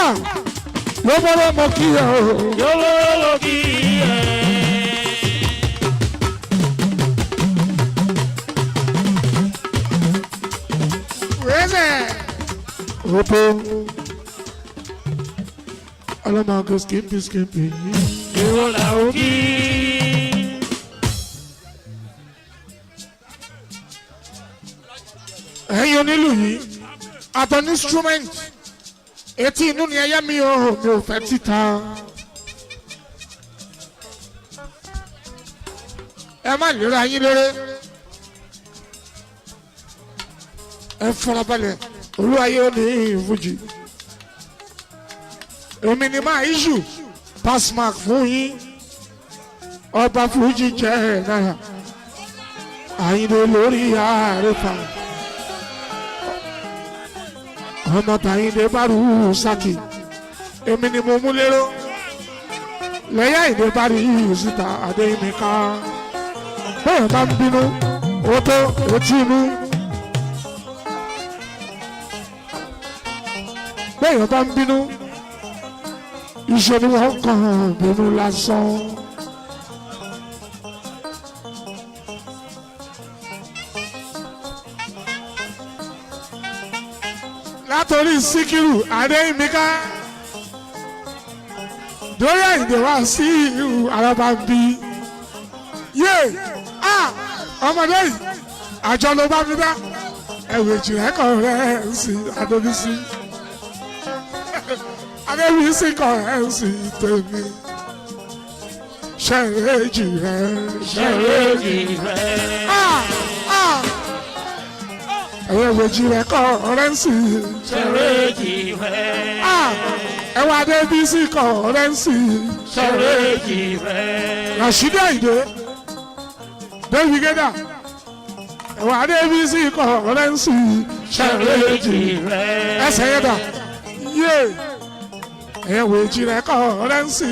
Speaker 4: Ah! Yóò bọ́rọ̀ mọ kí ẹ o.
Speaker 7: Yóò lọ kí ẹ.
Speaker 4: Wẹ́sẹ̀. Opo. Ọlọ́mọ skimpy skimpy.
Speaker 7: Ìwọ là ó kí.
Speaker 4: Ẹ̀yin onílù yìí, àtọ̀ ní instrument. Etí inú ni ẹyẹ mi ò mi ò fẹ́ títa. Ẹ má lera yín léré. Ẹ farabalẹ̀, olúwayé ó ní ìfújì. Èmi ni máa issue pass mark fún yín. Ọba fújì jẹ́ ẹ̀ náírà. Àyìndé lórí ààrẹ fa. Ọmọ tàyíndé bárù sákì. Èmi ni mo mú lérò. Lẹ́yìn àyìndé bárù yìí síta Adéyínká. Bẹ́ẹ̀ bá ń bínú, ó tó etí inú. Bẹ́ẹ̀ bá ń bínú, iṣẹ́ ni wọ́n kàn bínú lásán. Látòrí Síkírù Adéyínká dórí Àyìndé wá sí ìhù Arábàmbí. Yé a ọmọdé yìí àjọ ló bá mi dá ẹ̀wù ìjìnlẹ̀ kan rẹ̀ ń sí Adébísí. Adébísí kan rẹ̀ ń sí tèmi. Ṣẹ̀rẹ̀ jìrẹ̀ ṣẹ̀rẹ̀
Speaker 7: Ṣẹ̀rẹ̀.
Speaker 4: Ah! Ah! Ẹ̀wù ìjìnlẹ̀ kan rẹ̀ ń sí.
Speaker 7: Ṣẹ̀rẹ̀ jìrẹ̀.
Speaker 4: Ah! Ẹ̀wù Adébísí kan rẹ̀ ń sí.
Speaker 7: Ṣẹ̀rẹ̀ jìrẹ̀.
Speaker 4: Rashidi Ayinde David Geda ẹ̀wà Adébísí kọ̀ọ̀rẹ́nsì
Speaker 7: Ṣẹ̀rẹ̀ jìrẹ̀.
Speaker 4: ẹsẹ̀ yẹn dà yé ẹ̀wà èjìrẹ́ kọ̀ọ̀rẹ́nsì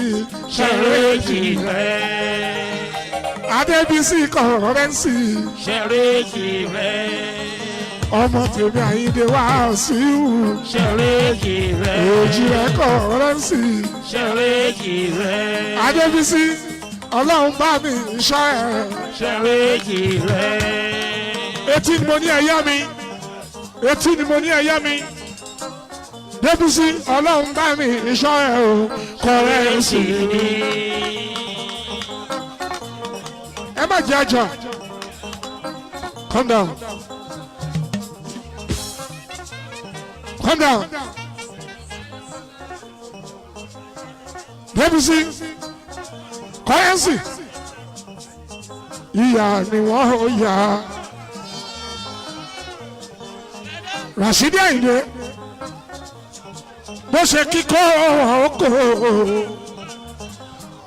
Speaker 7: Ṣẹ̀rẹ̀ jìrẹ̀.
Speaker 4: Adébísí kọ̀ọ̀rẹ́nsì
Speaker 7: Ṣẹ̀rẹ̀ jìrẹ̀.
Speaker 4: ọmọ tèmi Àyìndé Wàsíù
Speaker 7: Ṣẹ̀rẹ̀ jìrẹ̀.
Speaker 4: èjìrẹ́ kọ̀ọ̀rẹ́nsì
Speaker 7: Ṣẹ̀rẹ̀ jìrẹ̀.
Speaker 4: Adébísí Ọlọ́run bá mi ṣọ́ ẹ.
Speaker 7: Ṣẹ̀rẹ̀jì rẹ̀.
Speaker 4: Etí ni mo ní ẹ̀yá mi. Etí ni mo ní ẹ̀yá mi. Débísí Ọlọ́run bá mi ṣọ́ ẹ o. Kọ̀rẹ́ǹsì mi. Ẹ má jẹ́ àjà. Calm down. Calm down. Débísí kọ́yẹ́nsì ìyá ni wọ́n ó yá. Rashidi Ayinde bó ṣe kíkọ́ ọkọ̀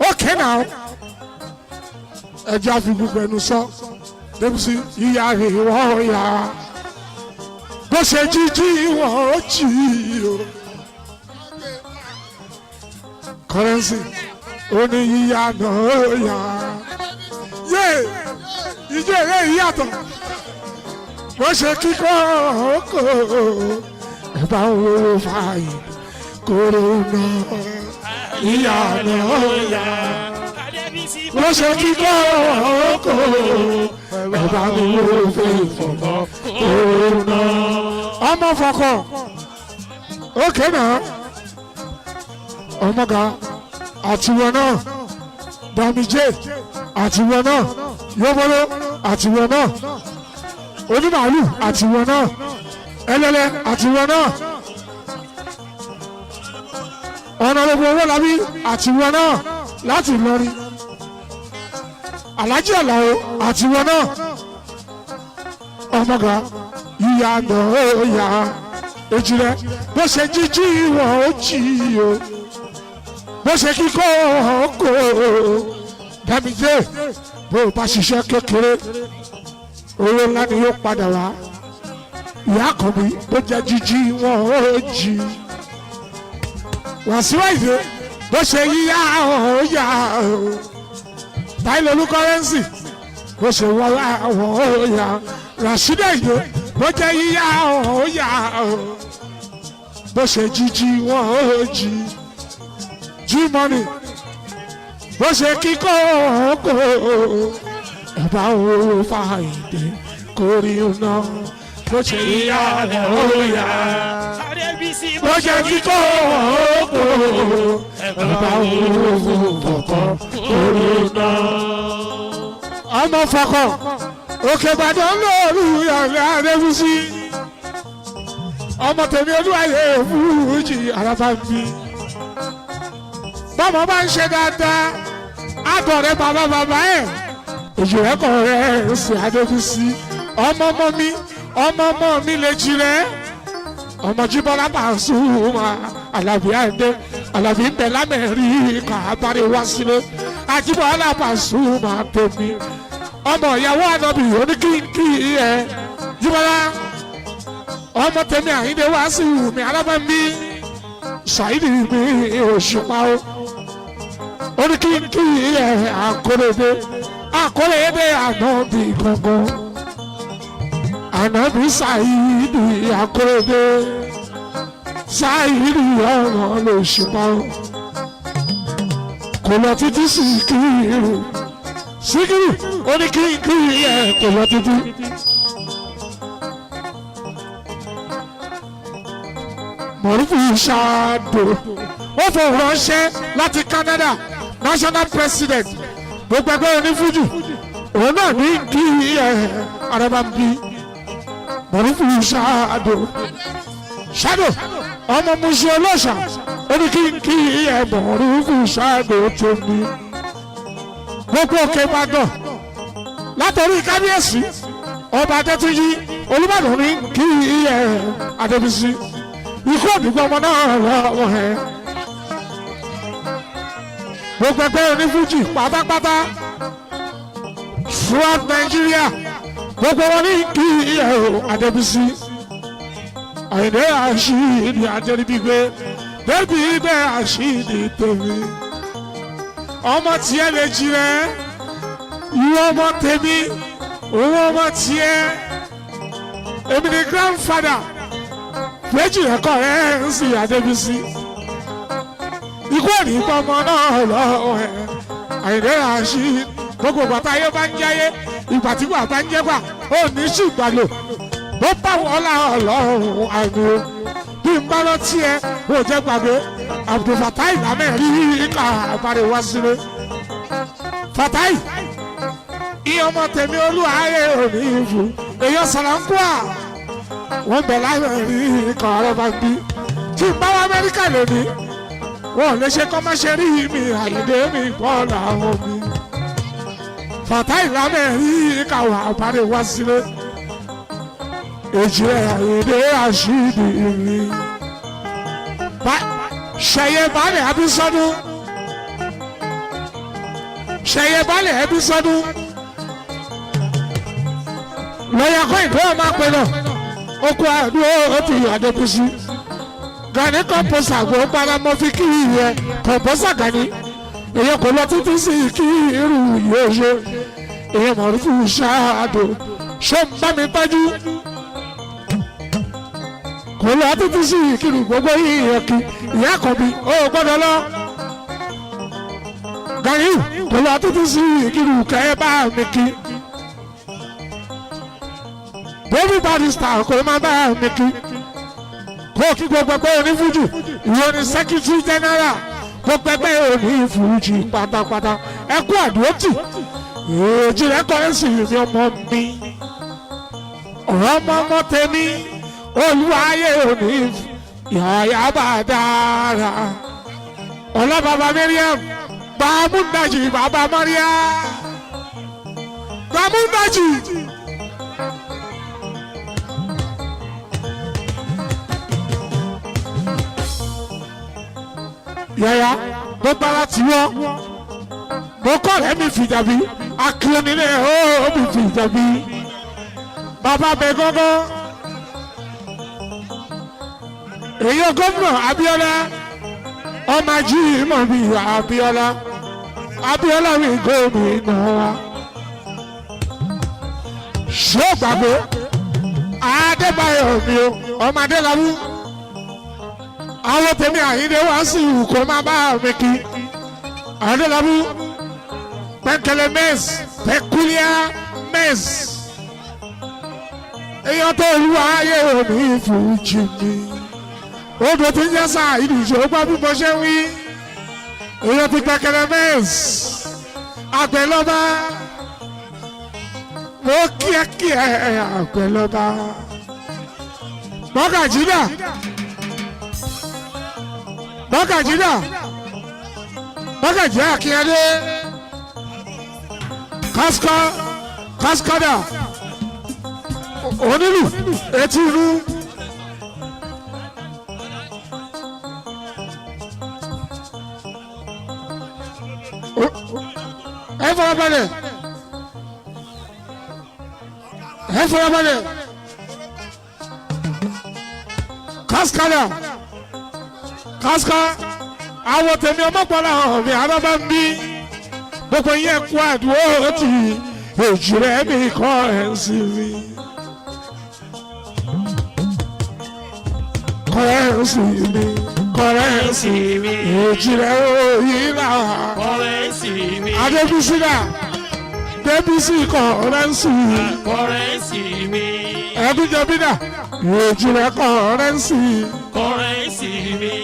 Speaker 4: okay now ẹja fi gbogbo ẹnu sọ Débísí ìyá ni wọ́n ó yá. Bó ṣe jíjí wọ́n ó jì í o. Kọ́rẹ́nsì ó ní yíyá náà yá. Yé ìjọ eré yìí yàtọ̀. Bó ṣe kíkọ́ ọkọ̀ ẹ bá ń wo fààyè kóró náà yíyá náà yá. Bó ṣe kíkọ́ ọkọ̀ ẹ bá ń wo fèèfọ̀ kóró náà. Ọmọ fọkọ̀ ókè náà ọmọga àtiwọ náà Damije àtiwọ náà Yobolo àtiwọ náà onímàálù àtiwọ náà ẹlẹlẹ àtiwọ náà ọ̀nàrẹ́bù Owólabí àtiwọ náà láti Ìlọrin Alhaji Alao àtiwọ náà ọmọga yíya náà ó yá ejirẹ bó ṣe jíjí wọn ó jí o bó ṣe kíkọ́ ọkọ̀ Damije bó o bá ṣiṣẹ́ kékeré owó ńlá ni yóò padà wá ìyá àkànbí bó jẹ́ jíjí wọn ó jí Wàsíù Àyìndé bó ṣe yíyá ó yá o Táílolú Kọ́rẹ́nsì bó ṣe wọlá wọn ó yá Rashidi Àyìndé bó jẹ́ yíyá ó yá o bó ṣe jíjí wọn ó jí. G-Money bó ṣe kíkọ́ ọkọ̀ ẹ̀bá owó fàìdè kórìí náà bó ṣe yíyá ó yá bó ṣe kíkọ́ ọkọ̀ ẹ̀bá owó fọkọ̀ kórìí náà. Ọmọ fọkọ̀ Òkè Ìbàdàn lóru yàrá Adébísí ọmọ tèmi Olúwayé fújì àràbà mi bọ́mọ bá ń ṣe dáadáa àgọ̀rẹ́ bàbá bàbá ẹ̀ òjò ẹ̀kọ́ rẹ̀ ṣe Adébísí ọmọ ọmọ mi ọmọ ọmọ mi lè jí rẹ̀ ọmọ Jíbọ́lá Pasuma Àlàbí Àyìndé Àlàbí ń bẹ l'Amẹ́ríkà abáre wá sílé Àjíbọ́lá Pasuma tèmi ọmọ ìyàwó ànábì oníkíkí ẹ Jíbọ́lá ọmọ tèmi Àyìndé wá sí mi alábàmí Ṣàìdì mi Òṣùpá o oníkíkí ẹ àkórèdé àkórèdé ànábì gangan ànábì Ṣàìdì àkórèdé Ṣàìdì ọmọ lòṣùpá o kò lọ títí Síkírù Síkírù oníkíkí ẹ kò lọ títí. Mọ̀rúfù ṣáàdò ó fòun ránṣẹ́ láti Canada national president gbogbo ẹgbẹ́ onífújì òun náà ní kí ẹ araba ń bí Mọ̀rúfù ṣáàdò ṣáàdò ọmọ musu ọlọ́ṣà ó ní kí kí ẹ Mọ̀rúfù ṣáàdò tó ní gbogbo Òkè Ìbàdàn látọ̀rí kábíyèsí ọba Adétúnjì Olúbàdàn ní kí ẹ Adébísí ikú òdìgbò ọmọ náà lọ́wọ́ ẹ. Gbogbo ẹgbẹ́ onífújì pátápátá throughout Nigeria gbogbo wọn ní kí ẹ o Adébísí Àyìndé Àṣìdì Adéríbigbé débi ibẹ̀ Àṣìdì tèmi ọmọ tiẹ̀ lè jí rẹ ìwọ ọmọ tèmi òun ọmọ tiẹ̀ èmi ni grandfather méjì ẹ̀kọ́ rẹ̀ ń sì Adébísí ikú òní pọmọ náà lọ́wọ́ ẹ̀ Àyìndé Rasheed gbogbo bàtà ayé bá ń jáyé ìgbà tí wà bá ń jẹ́gbà ó ní ṣùgbàlò bó bá wọlá ọlọ́run àìní o bí n bá rántí ẹ ò jẹ́ gbàgbé Abdulfatai lamẹ́ríkà àbárẹ̀ wá sílé Fatai iye ọmọ tèmi olúwaayé òní ìfù èyí ọ̀sán-láńkúà wọ́n bẹ̀ lamẹ́ríkà ọ̀rọ̀ bá ń bí tí n bá wá Amẹ́ríkà lónìí wọn ò lè ṣe kọ́ má ṣe rí mi Àyìndé mi bọ́ làwọn mi Fatai lamẹ́ríkà wà àbárẹ̀ wá sílé èjì rẹ̀ Àyìndé Rasheed mi ṣẹyẹ balẹ̀ abisọdún ṣẹyẹ balẹ̀ abisọdún lọ́yà kọ́ ìdó ọmọ apẹ náà okú àdúró ó ti Adébísí Gani kọ́mpọ́sà gbọ́ para mọ́ fi kí ìyẹ kọ́mpọ́sà Gani èyàn kò lọ títí sí kí irú yóò ṣe èyàn mọ̀rúfù ṣáàdò ṣó ń bá mi tọ́jú kò lọ títí sí ìkírù gbogbo yìí kí ìyá kan bí ó gbọ́dọ̀ lọ. Gani kò lọ títí sí ìkírù kẹ́ bá mi kí. David Barrister kò má bá mi kí. Kó kí gbogbo ẹgbẹ́ onífújì ìwọ ni secretary general gbogbo ẹgbẹ́ onífújì pátápátá ẹ kú àdúrótì èjì rẹ kọ́ sí mi ọmọ mi ọmọ ọmọ tèmi olúwayé òní yàyà bá dára ọlọ́bàbà Mariam bàmúndàjì bàbá Maria bàmúndàjì. Yàyà mo gbára tì wọ́n mo kọ́ rẹ̀ mi fìjàbí akíọ́nilé ó mi fìjàbí bàbá bẹ gángan èyí gómìnà Abíọ́lá ọmọ ajímọ̀ mi Abíọ́lá Abíọ́lá mi gómìnà wa ṣé o gbàgbé Adébáyọ̀ mi o ọmọ Adélabú àwọn tèmi Àyìndé wá sí ìwù kó má bá mi kí Adélabú pẹ̀kẹ̀lẹ̀ mẹ́s pẹ̀kúlíà mẹ́s èyàn tó lu ayé òní fújì mi odò tí ń jẹ́ sáà ìdíje ó gbọ́ bí mo ṣe ń wí èèyàn ti pẹ̀kẹ̀lẹ̀ mẹ́s àgbẹ̀lọ́ba mo kíákíá àgbẹ̀lọ́ba mọ́gàjìdá mọ́gàjìdá mọ́gàjì àkínyẹlé kásíkọ́ kásíkọ́dà onílù etí inú. Ẹ farabalẹ̀ ẹ farabalẹ̀ kaskada kaska àwọn tèmi ọmọkùnrin àwọn mi arábá ń bí gbogbo yẹn kú àdúró tì èjì rẹ mi kọ́ ẹ̀ sí mi kọ́ ẹ̀ sí mi kọ́ ẹ̀ sí mi èjì rẹ òyìn náà.
Speaker 7: Kọrẹ́nsì mi.
Speaker 4: Adébísí náà Débísí kọ̀ọ̀rẹ́nsì
Speaker 7: Kọrẹ́nsì mi.
Speaker 4: Ẹ̀dúnjẹbí náà èjì rẹ̀ kọ̀ọ̀rẹ́nsì
Speaker 7: Kọrẹ́nsì mi.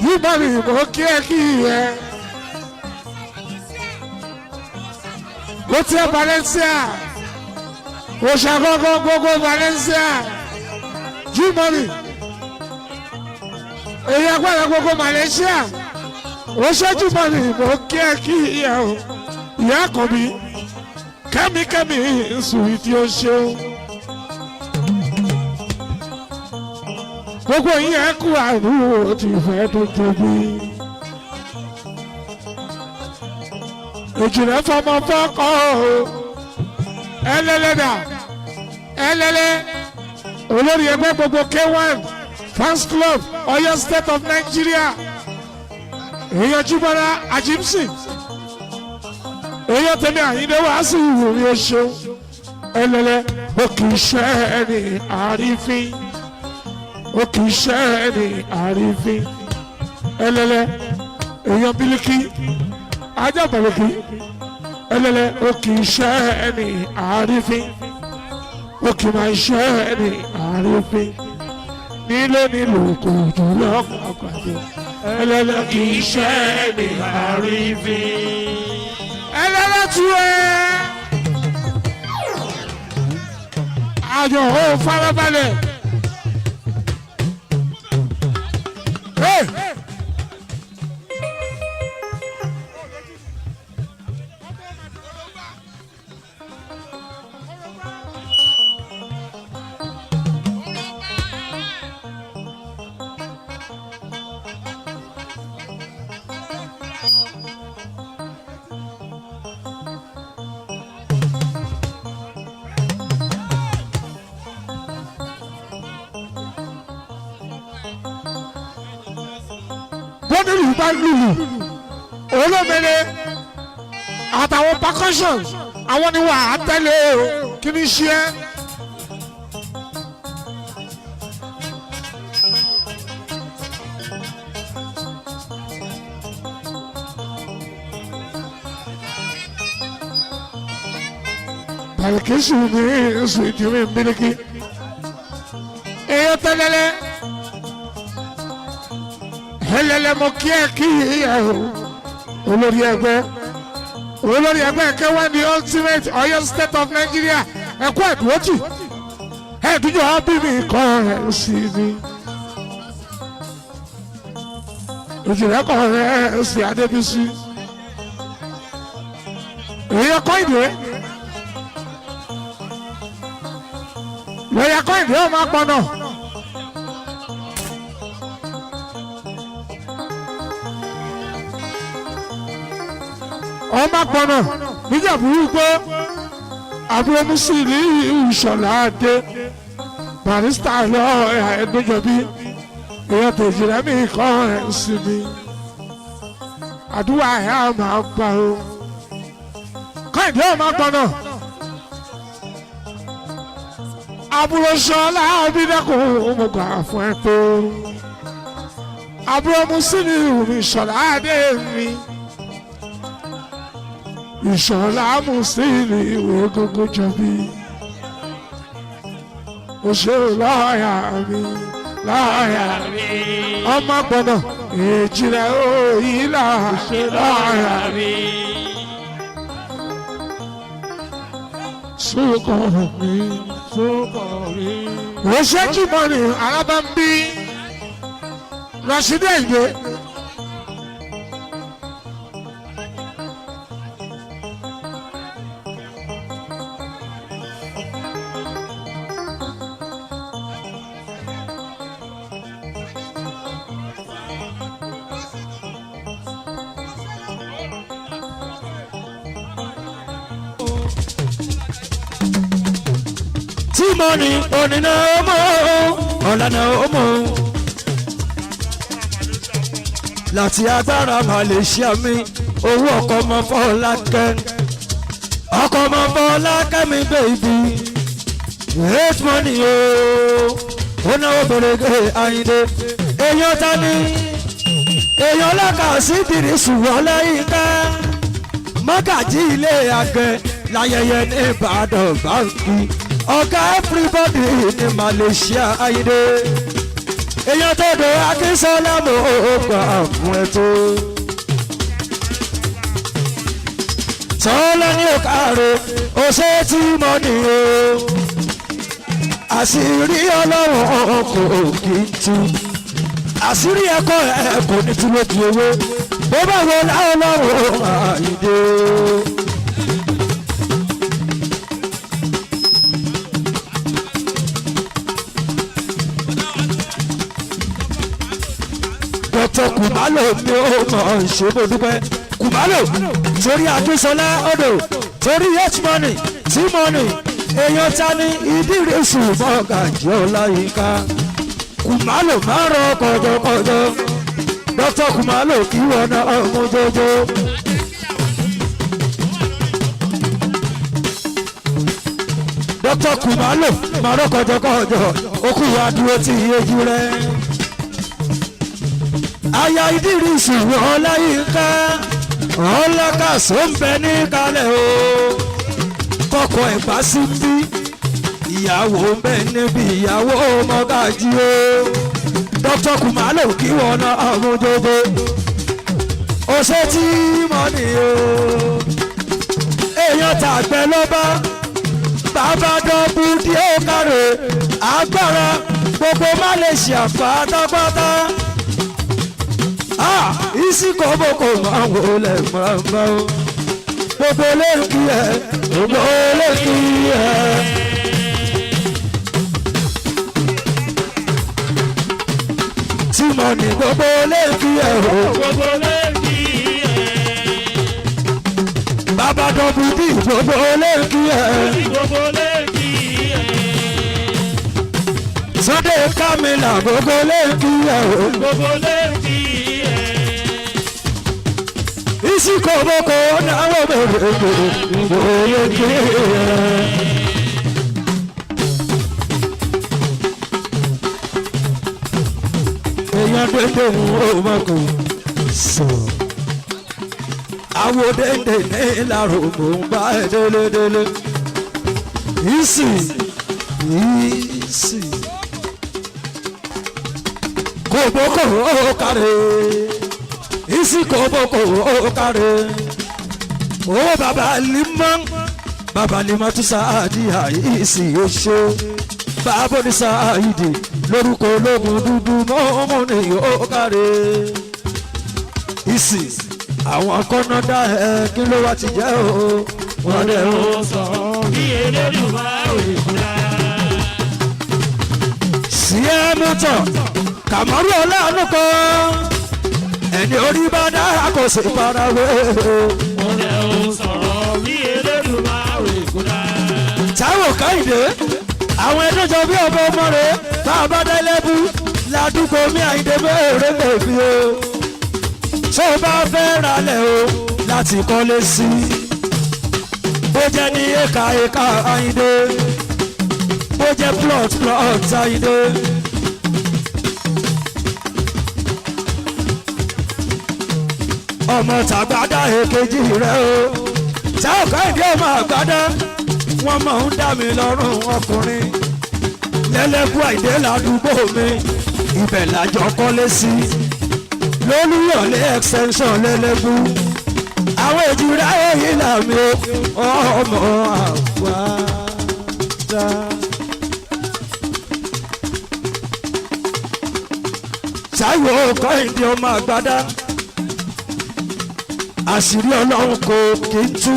Speaker 4: yíbọn mi mò kí ẹ kí ẹ. Ó tiẹ̀ Valencia òṣàgọ́gọ́ gbogbo Valencia Jimoni èyí agbára gbogbo Malaysia òṣèjú mọ́ni mò kí ẹ kí ẹ o ìyá àkànbí kẹ́míkẹ́mí nsùn tí ó ṣeun gbogbo yín ẹ kú àrùn ó ti fẹ́ tó tóbi èjìlẹ̀ fọmọ fọkọ o ẹlẹ́lẹ́dà ẹlẹ́lẹ́ olórí ẹgbẹ́ gbogbo K1 fans club Ọ̀yọ́ state of Nigeria èèyàn Jíbọ́lá Àjímsì èèyàn tẹ̀lé Àyìndé wá sí ìwòrí oṣù ẹlẹ́lẹ́ ó kì í ṣe ẹni àrífín ó kì í ṣe ẹni àrífín ẹlẹ́lẹ́ Èèyàn bílíkì ajá bàlùkì ẹlẹ́lẹ́ ó kì í ṣe ẹni àrífín, ó kì í máa ṣe ẹni àrífín nílé nílùú kò jù lọ́kọ̀ọ̀kọ̀ ẹlẹ́lẹ́ kì í ṣe ẹni àrífín. Ẹlẹ́lẹ́ tu ẹ́ àjọ ò farabalẹ̀. Hey! Bọ́dúlù bá lùlù olómìnira àtàwọn percussion àwọn ni wà á tẹ́lẹ̀ o, kí ni ṣe é. Balikisu mi sùn ìdíwé mílíkì èyí tẹ́lẹ̀lẹ́ ẹlẹlẹ mo kí ẹ kí ẹ o, olórí ẹgbẹ́, olórí ẹgbẹ́ kẹwàá ní ultimate Ọ̀yọ́ State of Nigeria, ẹkú ẹdùnwótì ẹdùnjọ bí mi kọ ẹ sí ni òjìlẹ kọ ẹ sí Adébísí èyí ọkọ ìdè lọ́yà kọ́ ìdè ọmọ apọ̀nà. Ọmọ apọ̀nà níjàmbá wípé àbúrò Musili Ìṣọ̀lá Adé barista lọ ẹ̀ẹ́dẹ́jọbí èèyàn tèjì rẹ̀ mi kọ́ ẹ̀ sí mi àdúrà ẹ̀ á máa gbà ó kọ́ìdé ọmọ apọ̀nà àbúrò Ṣọlá Abídẹ́kùn mo gbà fún ẹ tó àbúrò Musili Ìṣọ̀lá Adé mi. Ìṣọ̀lá Musili ìwé gógó jọbí òṣè lọ́ọ̀yà mi lọ́ọ̀yà mi ọmọ gbọ́dọ̀ èjìlẹ̀ òyìnlá lọ́ọ̀yà mi sókò mi
Speaker 7: Sókò mi.
Speaker 4: òṣè jìmọ̀ ni alábàmbí Rasidi Ayinde.
Speaker 6: Tí mo ní onínà ọmọ ọ̀lànà ọmọ láti agbára Malaysia mi owó ọkọ̀ ọmọ Fọlákẹ́ ọkọ̀ ọmọ Fọlákẹ́ mi bèbí eight money o ó náwó bèrègè Àyìndé èèyàn ta ni èèyàn lọ́kà sí ìdírísù ọlẹ́yìnká mọ́gàjí ilé àgbẹ̀ láyẹyẹ ní Ìbàdàn báńkì ọ̀gá everybody ní Malaysia Ayinde èèyàn tó do Akínsọ́lá mò ó gbà fún ẹ tó. Tọ́lá ní òkàrò ó ṣe tí mo ní o àṣírí Ọlọ́run kò kí n tú àṣírí ẹ̀kọ́ ẹ̀ kò ní tú lójú owó bó bá wọ Ọlọ́run Àyìndé o. Dr. Kumalo mi ò mọ̀ ṣe mo dúpẹ́. Kumalo torí Akínsọ́lá odò torí h money t money èèyàn ta ni ìdírísù mọ́gàjì ọláyínká. Kumalo máa rọ kọjọkọjọ. Dr. Kumalo kí wọn náà mú jọjọ. Dr. Kumalo máa rọ kọjọkọjọ okùn wa dúró tí iye jù rẹ. Aya Ìdírísù Ọláyínká Ọlákàsó ń bẹ ní kalẹ̀ o. Kọ́kọ́ ẹ̀bá sí bí ìyàwó ń bẹ níbi ìyàwó mọ́gàjí o. Dr. Kumalo kí wọn náà mú jójó. Ó ṣe tí mo ní o. Èèyàn tàgbẹ́ ló bá bàbá dọ́bù dí ó kárẹ̀ agbára gbogbo Malaysia pátápátá. Isi kòbókò máa ń wọlé mọ́mọ́ o. Gbogbo lẹ́kì ẹ̀, gbogbo lẹ́kì ẹ̀. Tí mo ní gbogbo lẹ́kì ẹ̀ o.
Speaker 7: Gbogbo lẹ́kì ẹ̀.
Speaker 6: Bàbá dọ́bù dí gbogbo lẹ́kì ẹ̀.
Speaker 7: Gbogbo lẹ́kì ẹ̀.
Speaker 6: Sunday Kamila gbogbo lẹ́kì ẹ̀ o.
Speaker 7: Gbogbo lẹ́kì ẹ̀.
Speaker 6: Isi kòbókò náwó bèrè gbogbo lẹ́kì ẹ̀. Èèyàn dédé ń wò mọ́kò sọ. Àwo dédé ní ìlàrò mò ń bá ẹ délédélé. Ìsì ìsì kòbókò ó kárẹ̀. Ìsì kòbókò ó kárẹ̀. Owó bàbá limọ́ bàbá limọ́ tún sáàdì àìsí oṣó. Bàbá ní sáàdì lórúkọ ológun dúdú mọ́mọ́ ni ó kárẹ̀. Ìsì àwọn kọ́nọ́dá ẹ kí ló wá ti jẹ́ o. Wọ́n dẹ̀ o.
Speaker 7: Ó sọ bí Elédùmarè fúnra.
Speaker 6: Sí ẹ mọ́tọ̀ Kàmọ́rú ọlọ́run kan ẹni orí bá dára kò sí farawé.
Speaker 7: Wọ́n dẹ̀ ó sọ̀rọ̀ bí Elédùmarè fúnra.
Speaker 6: Táwọn Kẹ́hìndé àwọn ẹdúnjọ bí ọmọ ọmọ rẹ bá a bá délẹ́bù ládùúgbò mi Àyìndé bẹ́ẹ̀rẹ̀ bèbí o. Tó o bá fẹ́ ralẹ̀ o láti kọ́lé sí i. Bó jẹ́ ní éka éka Àyìndé bó jẹ́ plot plot Àyìndé. Ọmọ tàgbádá èkejì rẹ o. Táwọn Kẹ́hìndé ọmọ àgbádá wọ́n máa ń dá mi lọ́rùn ọkùnrin lẹ́lẹ́kú àìdé ládùúgbò mi ibẹ̀ lájọ kọ́lé sí lólúyọ̀lé extension lẹ́lẹ́kú àwọn èjìrá èyí làmì ọmọ àgbàdá. Táíwò Kẹ́hìndé ọmọ àgbàdá àṣírí ọlọ́run kò kí ń tú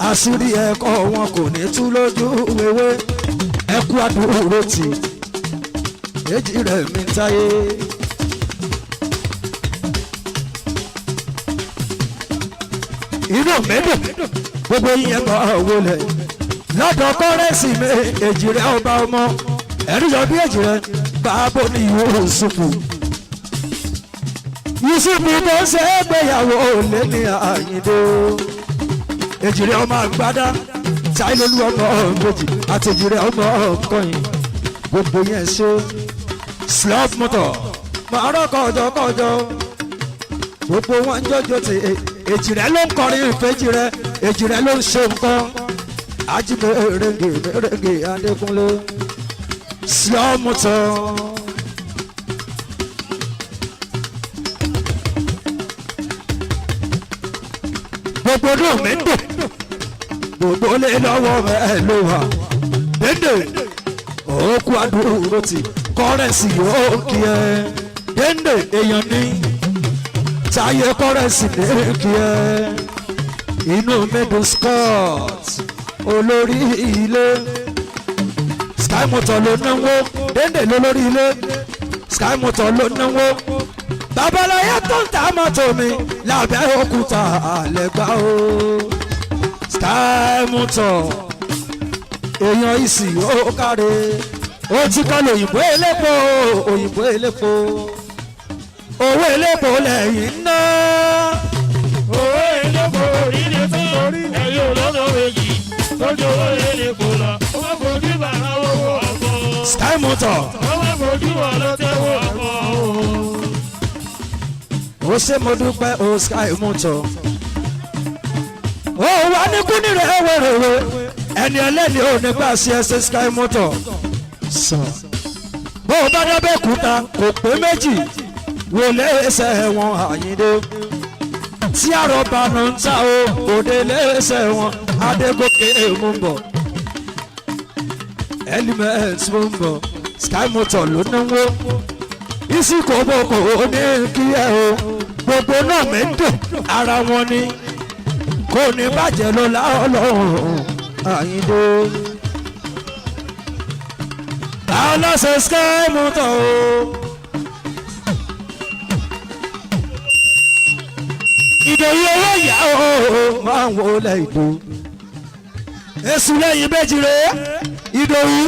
Speaker 6: àṣírí ẹ̀kọ́ wọn kò ní tú lójú ewé ẹkú àdúró tì èjì rẹ̀ mi táyé. Inú mi dùn gbogbo yín ẹ̀kọ́ wọlé lọ́dọ̀ kọ́rẹ́sì mi èjì rẹ̀ ọba ọmọ ẹ̀rí yọ bí èjì rẹ̀ bàbá ní Yusufu Yusufu tó ń ṣe é gbéyàwó lé ní Àyìndé èjìrẹ́ ọmọ àgbádá táìlólú ọmọ méjì àti èjìrẹ́ ọmọ ọkọyìn gbogbo yẹn ṣe slop motor màárọ̀ kọjọ kọjọ gbogbo wọn ń jọjọ ti èjìrẹ́ ló ń kọrin ìfẹ́jìrẹ́ èjìrẹ́ ló ń ṣe nǹkan ajímọ̀ èrèǹgè èrèǹgè Adékúnlé slop motor. Gbogbo dùn mí dùn gbogbo lé lọ́wọ́ ẹ ló wà dédé òkú àdúró ti kọ́rẹ́nsì yóò kí ẹ dédé èèyàn ní táyé kọ́rẹ́nsì ní kí ẹ inú mẹ́dùn Scott olórí ilé Sky Motor ló náwó dédé lólórí ilé Sky Motor ló náwó babaláyé tó ń ta mọ́tò mi lábẹ́ òkúta àlẹ́gbá o Sky Motor èèyàn ìsì ó káre ó ti kọ́ lóyìnbó elépo òyìnbó elépo owó elépo lẹ́yìn ná.
Speaker 7: Owó elépo orílẹ̀ tó ẹ̀yìn olódò méjì tó ju owó elépo lọ. Ó má fojú bàrà owó ọkọ̀.
Speaker 6: Sky Motor
Speaker 7: Ó má fojú ọlọ́tẹ̀wọ̀ ọkọ̀ o.
Speaker 6: Ó ṣe mo dúpẹ́ o Sky Motor. Ó wà ní kúnìrè wèrèwé ẹni ẹlẹ́ni ò ní gbà sí ẹsẹ̀ Sky Motor. Sọ bó o bá dábẹ́ kúta kò pé méjì wò lẹ́sẹ̀ wọn Àyìndé tí àròbá ló ń ta o òde lẹ́sẹ̀ wọn Adégòkè mú bọ̀ element mú bọ̀ Sky Motor ló náwó isi kòbókò ní kí ẹ o gbogbo náà mi dùn ara wọn ni kò ní bàjẹ́ ló láọlọ́run Àyìndé aláṣẹ Sky Motor o. Ìdòwú owó ìyá o máa ń wọlé ìdò. Èsù lẹ́yìn méjì rẹ̀ Ìdòwú.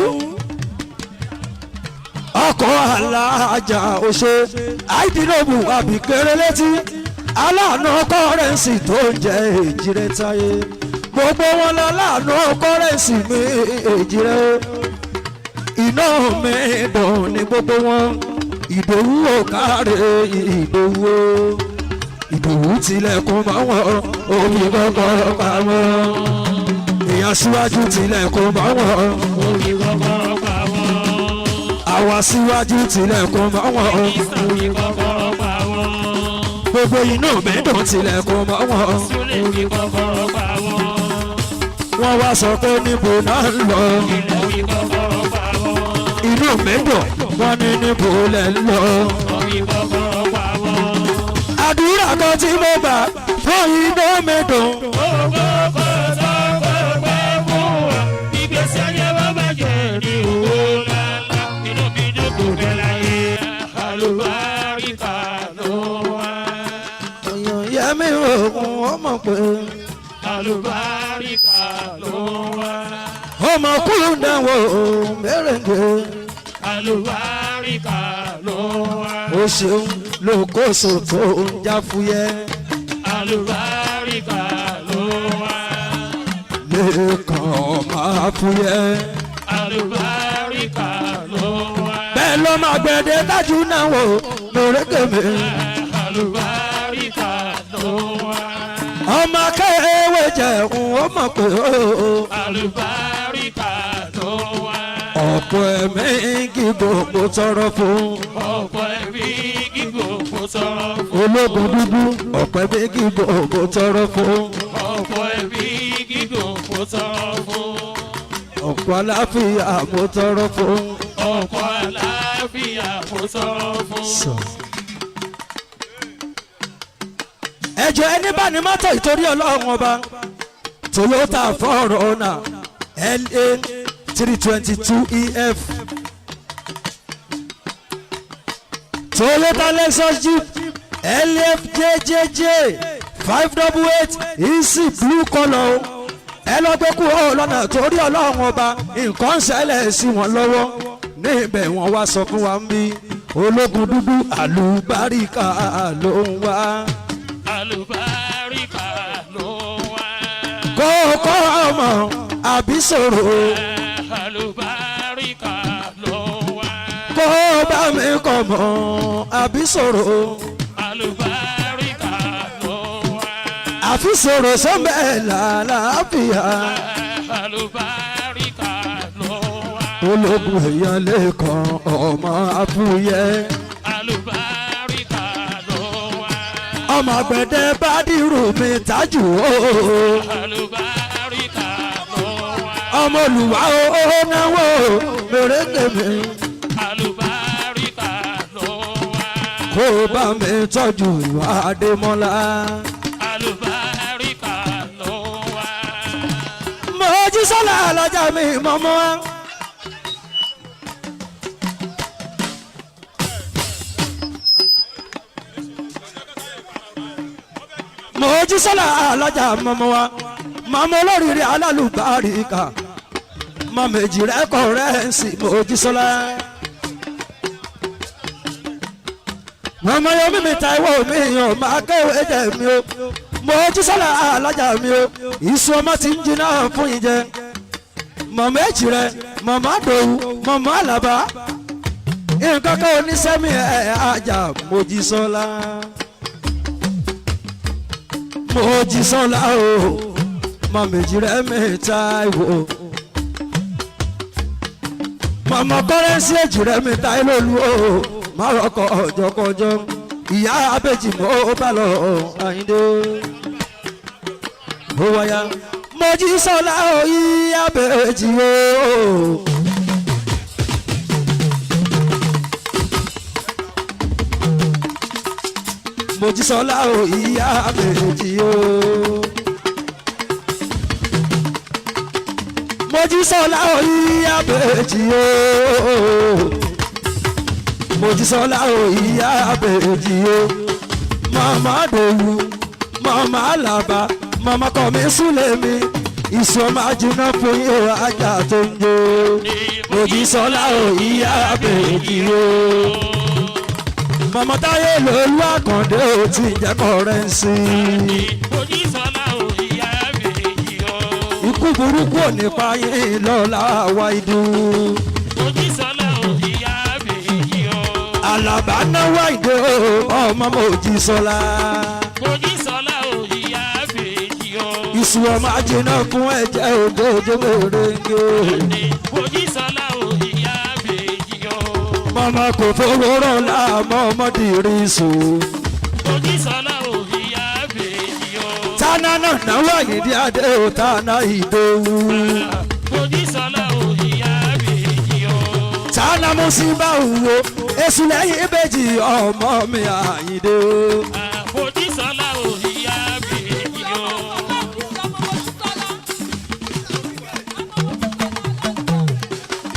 Speaker 6: Ọkọ̀ alájà òṣè àìdínlógún àbíkéré létí. Aláàánú kọ́rẹ́ǹsì tó ń jẹ́ èjìrẹ́ táyé. Gbogbo wọn lọ láàánú kọ́rẹ́ǹsì mi èjìrẹ́ o. Iná mi dùn ní gbogbo wọn. Ìdòwú ò káre Ìdòwú o. Ìdòwú tilẹ̀kùn mọ́ wọn omi kọ́kọ́rọ́ pamọ́. Èèyàn síwájú tilẹ̀kùn mọ́ wọn.
Speaker 7: Omi kọ́kọ́rọ́ pamọ́.
Speaker 6: Àwa síwájú tilẹ̀kùn mọ́ wọn.
Speaker 7: Omi kọ́kọ́rọ́ pamọ́.
Speaker 6: Gbogbo inú mi dùn tilẹ̀kùn mọ́ wọn.
Speaker 7: Súlẹ̀ omi kọ́kọ́rọ́ pamọ́.
Speaker 6: Wọ́n wá sọ pé níbo náà ń lọ.
Speaker 7: Omi kọ́kọ́rọ́ pamọ́.
Speaker 6: Inú mi dùn wọ́n ní níbo lẹ̀ ń lọ.
Speaker 7: Omi kọ́kọ́rọ́ pamọ́.
Speaker 6: Àdúrà kan tí mo gbà fún inú mi dùn.
Speaker 7: Owó kò sọ pé fún wa. Ìgbésí ayé wa bàjẹ́ ní owó ńláńlá. Inú mi dùn kò fẹ́ láyé. Àlùbáríkà ló wá.
Speaker 6: Yẹmi òògùn ọmọ pé
Speaker 7: Àlùbáríkà ló wá.
Speaker 6: ọmọ kúrú dáwọ́ mẹ́rẹ̀ǹgẹ̀.
Speaker 7: Àlùbáríkà ló wá.
Speaker 6: Ó ṣeun lókòso tó ń já fúyẹ́.
Speaker 7: Àlùbáríkà ló wá.
Speaker 6: Lẹ́ẹ̀kan máa fúyẹ́.
Speaker 7: Àlùbáríkà ló wá.
Speaker 6: Bẹ́ẹ̀ ló máa gbẹ̀dẹ̀ dájú náà wò lórékè mi.
Speaker 7: Àlùbáríkà ló wá.
Speaker 6: Ọmọ akéwé jẹ̀kun ó mọ̀ pé ó.
Speaker 7: Àlùbáríkà ló wá.
Speaker 6: Ọ̀pọ̀ ẹ̀mí gígùn mo tọrọ fún.
Speaker 7: Ọ̀pọ̀ ẹ̀mí gígùn kò tọrọ fún.
Speaker 6: Ológun dúdú ọ̀pọ̀ ẹ̀mí gígùn mo tọrọ fún.
Speaker 7: Ọ̀pọ̀ ẹ̀mí gígùn kò tọrọ fún.
Speaker 6: Ọ̀pọ̀ àlàáfíà mo tọrọ fún.
Speaker 7: Ọ̀pọ̀ àlàáfíà kò tọrọ fún.
Speaker 6: Ẹjọ́ ẹni bá ní mọ́tò ìtorí Ọlọ́run ọba Toyota 4Runner LA 322 EF Toyota Lexus Jeep LFJJJ 588 EC blue colour o. Ẹ lọ gbé kúrò lọ́nà torí Ọlọ́run ọba nǹkan ń ṣẹlẹ̀ sí wọn lọ́wọ́ níbẹ̀ wọ́n wá sọ fún wa ń bí ológun dúdú àlùbáríkà ló ń wá.
Speaker 7: Àlùbáríkà ló wá.
Speaker 6: Kókó ọmọ àbí sọ̀rọ̀
Speaker 7: Àlùbáríkà ló wá.
Speaker 6: kó bá mi kọ̀ mọ́ àbí sọ̀rọ̀
Speaker 7: Àlùbáríkà ló wá.
Speaker 6: àfi sọ̀rọ̀ sọ́mbẹ́ làlàáfíà
Speaker 7: Àlùbáríkà ló wá.
Speaker 6: ológun èèyàn lẹ́ẹ̀kan ọmọ àfúyẹ́
Speaker 7: Àlùbáríkà ló wá.
Speaker 6: ọmọ àgbẹ̀dẹ bá dìrù mi tájù o
Speaker 7: Àlùbáríkà ló wá.
Speaker 6: ọmọ olùwà ó náwó mèrèké mi
Speaker 7: Àlùbáríkà ló wá.
Speaker 6: kó bá mi tọ́jú Adémọ́lá.
Speaker 7: Àlùbáríkà ló wá.
Speaker 6: Mo jí sọ́lá alájà mi mọ́mọ́ wa. Mo jí sọ́lá alájà mọ́mọ́ wa. Màmá olóríire alálùbáríkà. Màmá èjì rẹ̀ kọ̀ rẹ̀ ń sìn mo jí sọ́lá. Màmá yomi mi ta ìwọ mi yàn máa kéwé jẹ mi o. Mo jí sọ́lá alájà mi o. Ìṣù ọmọ ti ń jiná fún yín jẹ. Màmá èjì rẹ̀, màmá dòwú, màmá àlàbá. Nǹkan kan oníṣẹ́mi ẹ̀ ajá Mojísọ́lá. Mojísọ́lá o mọ̀mẹ́jì rẹ̀ mẹ́ta ìwò. Mọ̀mọ́ kọ́rẹ́nsì èjì rẹ̀ mẹ́ta ìlòlú o márọ̀kọ̀ ọ̀jọ̀kọ̀jọ̀ ìyá abẹ́jì mọ́ bá lọ Àyìndé. Ó wáyà Mojísọ́lá o ìyá abẹ́jì o. Mojísọ́lá o ìyá méjì o. Mojísọ́lá o ìyá méjì o. Mojísọ́lá o ìyá méjì o. Màmá Dòwú, màmá Àlàbá, màmá kọ́ mi súlẹ̀ mi. Ìṣọ́ máa jiná fún yóò ajá tó ń jó. Mojísọ́lá o ìyá méjì o. Mọ̀mọ́ táyé lòlú àkàndé ò tí ì jẹ́ kọ́rẹ́nsì.
Speaker 7: Mojísọ́lá o ìyá méjì o.
Speaker 6: Ikú burúkú ò ní pa yín lọ́la wa idú.
Speaker 7: Mojísọ́lá o ìyá méjì o.
Speaker 6: Àlàbá náwó àìdè o, ọmọ Mojísọ́lá.
Speaker 7: Mojísọ́lá o ìyá méjì o.
Speaker 6: Ìṣù ọmọ ajiná fún ẹ̀jẹ̀ òde òjò mèrèǹgè.
Speaker 7: Mojísọ́lá o ìyá méjì o.
Speaker 6: Mọ̀mọ́ kò fowó rọ̀lá mọ́ ọmọdé rí sùn.
Speaker 7: Mojísọ́lá o ìyá méjì o.
Speaker 6: Tánà náà náwó àyìndí adé o, tánà ìdòwú.
Speaker 7: Mojísọ́lá o ìyá méjì o.
Speaker 6: Tánà mùsíbà wò, èṣù lẹ́yìn ìbejì ọmọ mi àyìndé o.
Speaker 7: Mojísọ́lá o ìyá méjì o.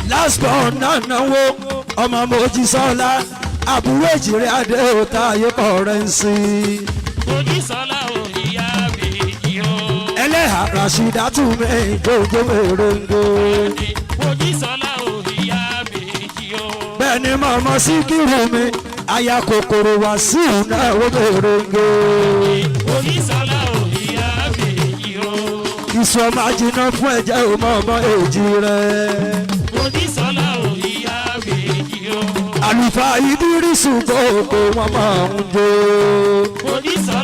Speaker 6: Last born náà náwó ọmọ Mojísọ́lá àbúrò èjìrè adé òta ayé kọrẹ́nsì
Speaker 7: Mojísọ́lá o ìyá méjì o.
Speaker 6: ẹlẹ́hà Rashida tún mi jòjò èròǹgò
Speaker 7: Mojísọ́lá o ìyá méjì o.
Speaker 6: bẹ́ẹ̀ ni màmá Síkírù mi aya kòkòrò Wàsíù náà wó èròǹgò
Speaker 7: Mojísọ́lá o ìyá méjì o.
Speaker 6: ìṣù ọmọ ajiná fún ẹ̀jẹ̀ ọmọ ọmọ èjì rẹ̀
Speaker 7: Mojísọ́lá o ìyá méjì o.
Speaker 6: àlùfáà Ìdírísù gbogbo wọn máa ń jó.
Speaker 7: Mojísọ́lá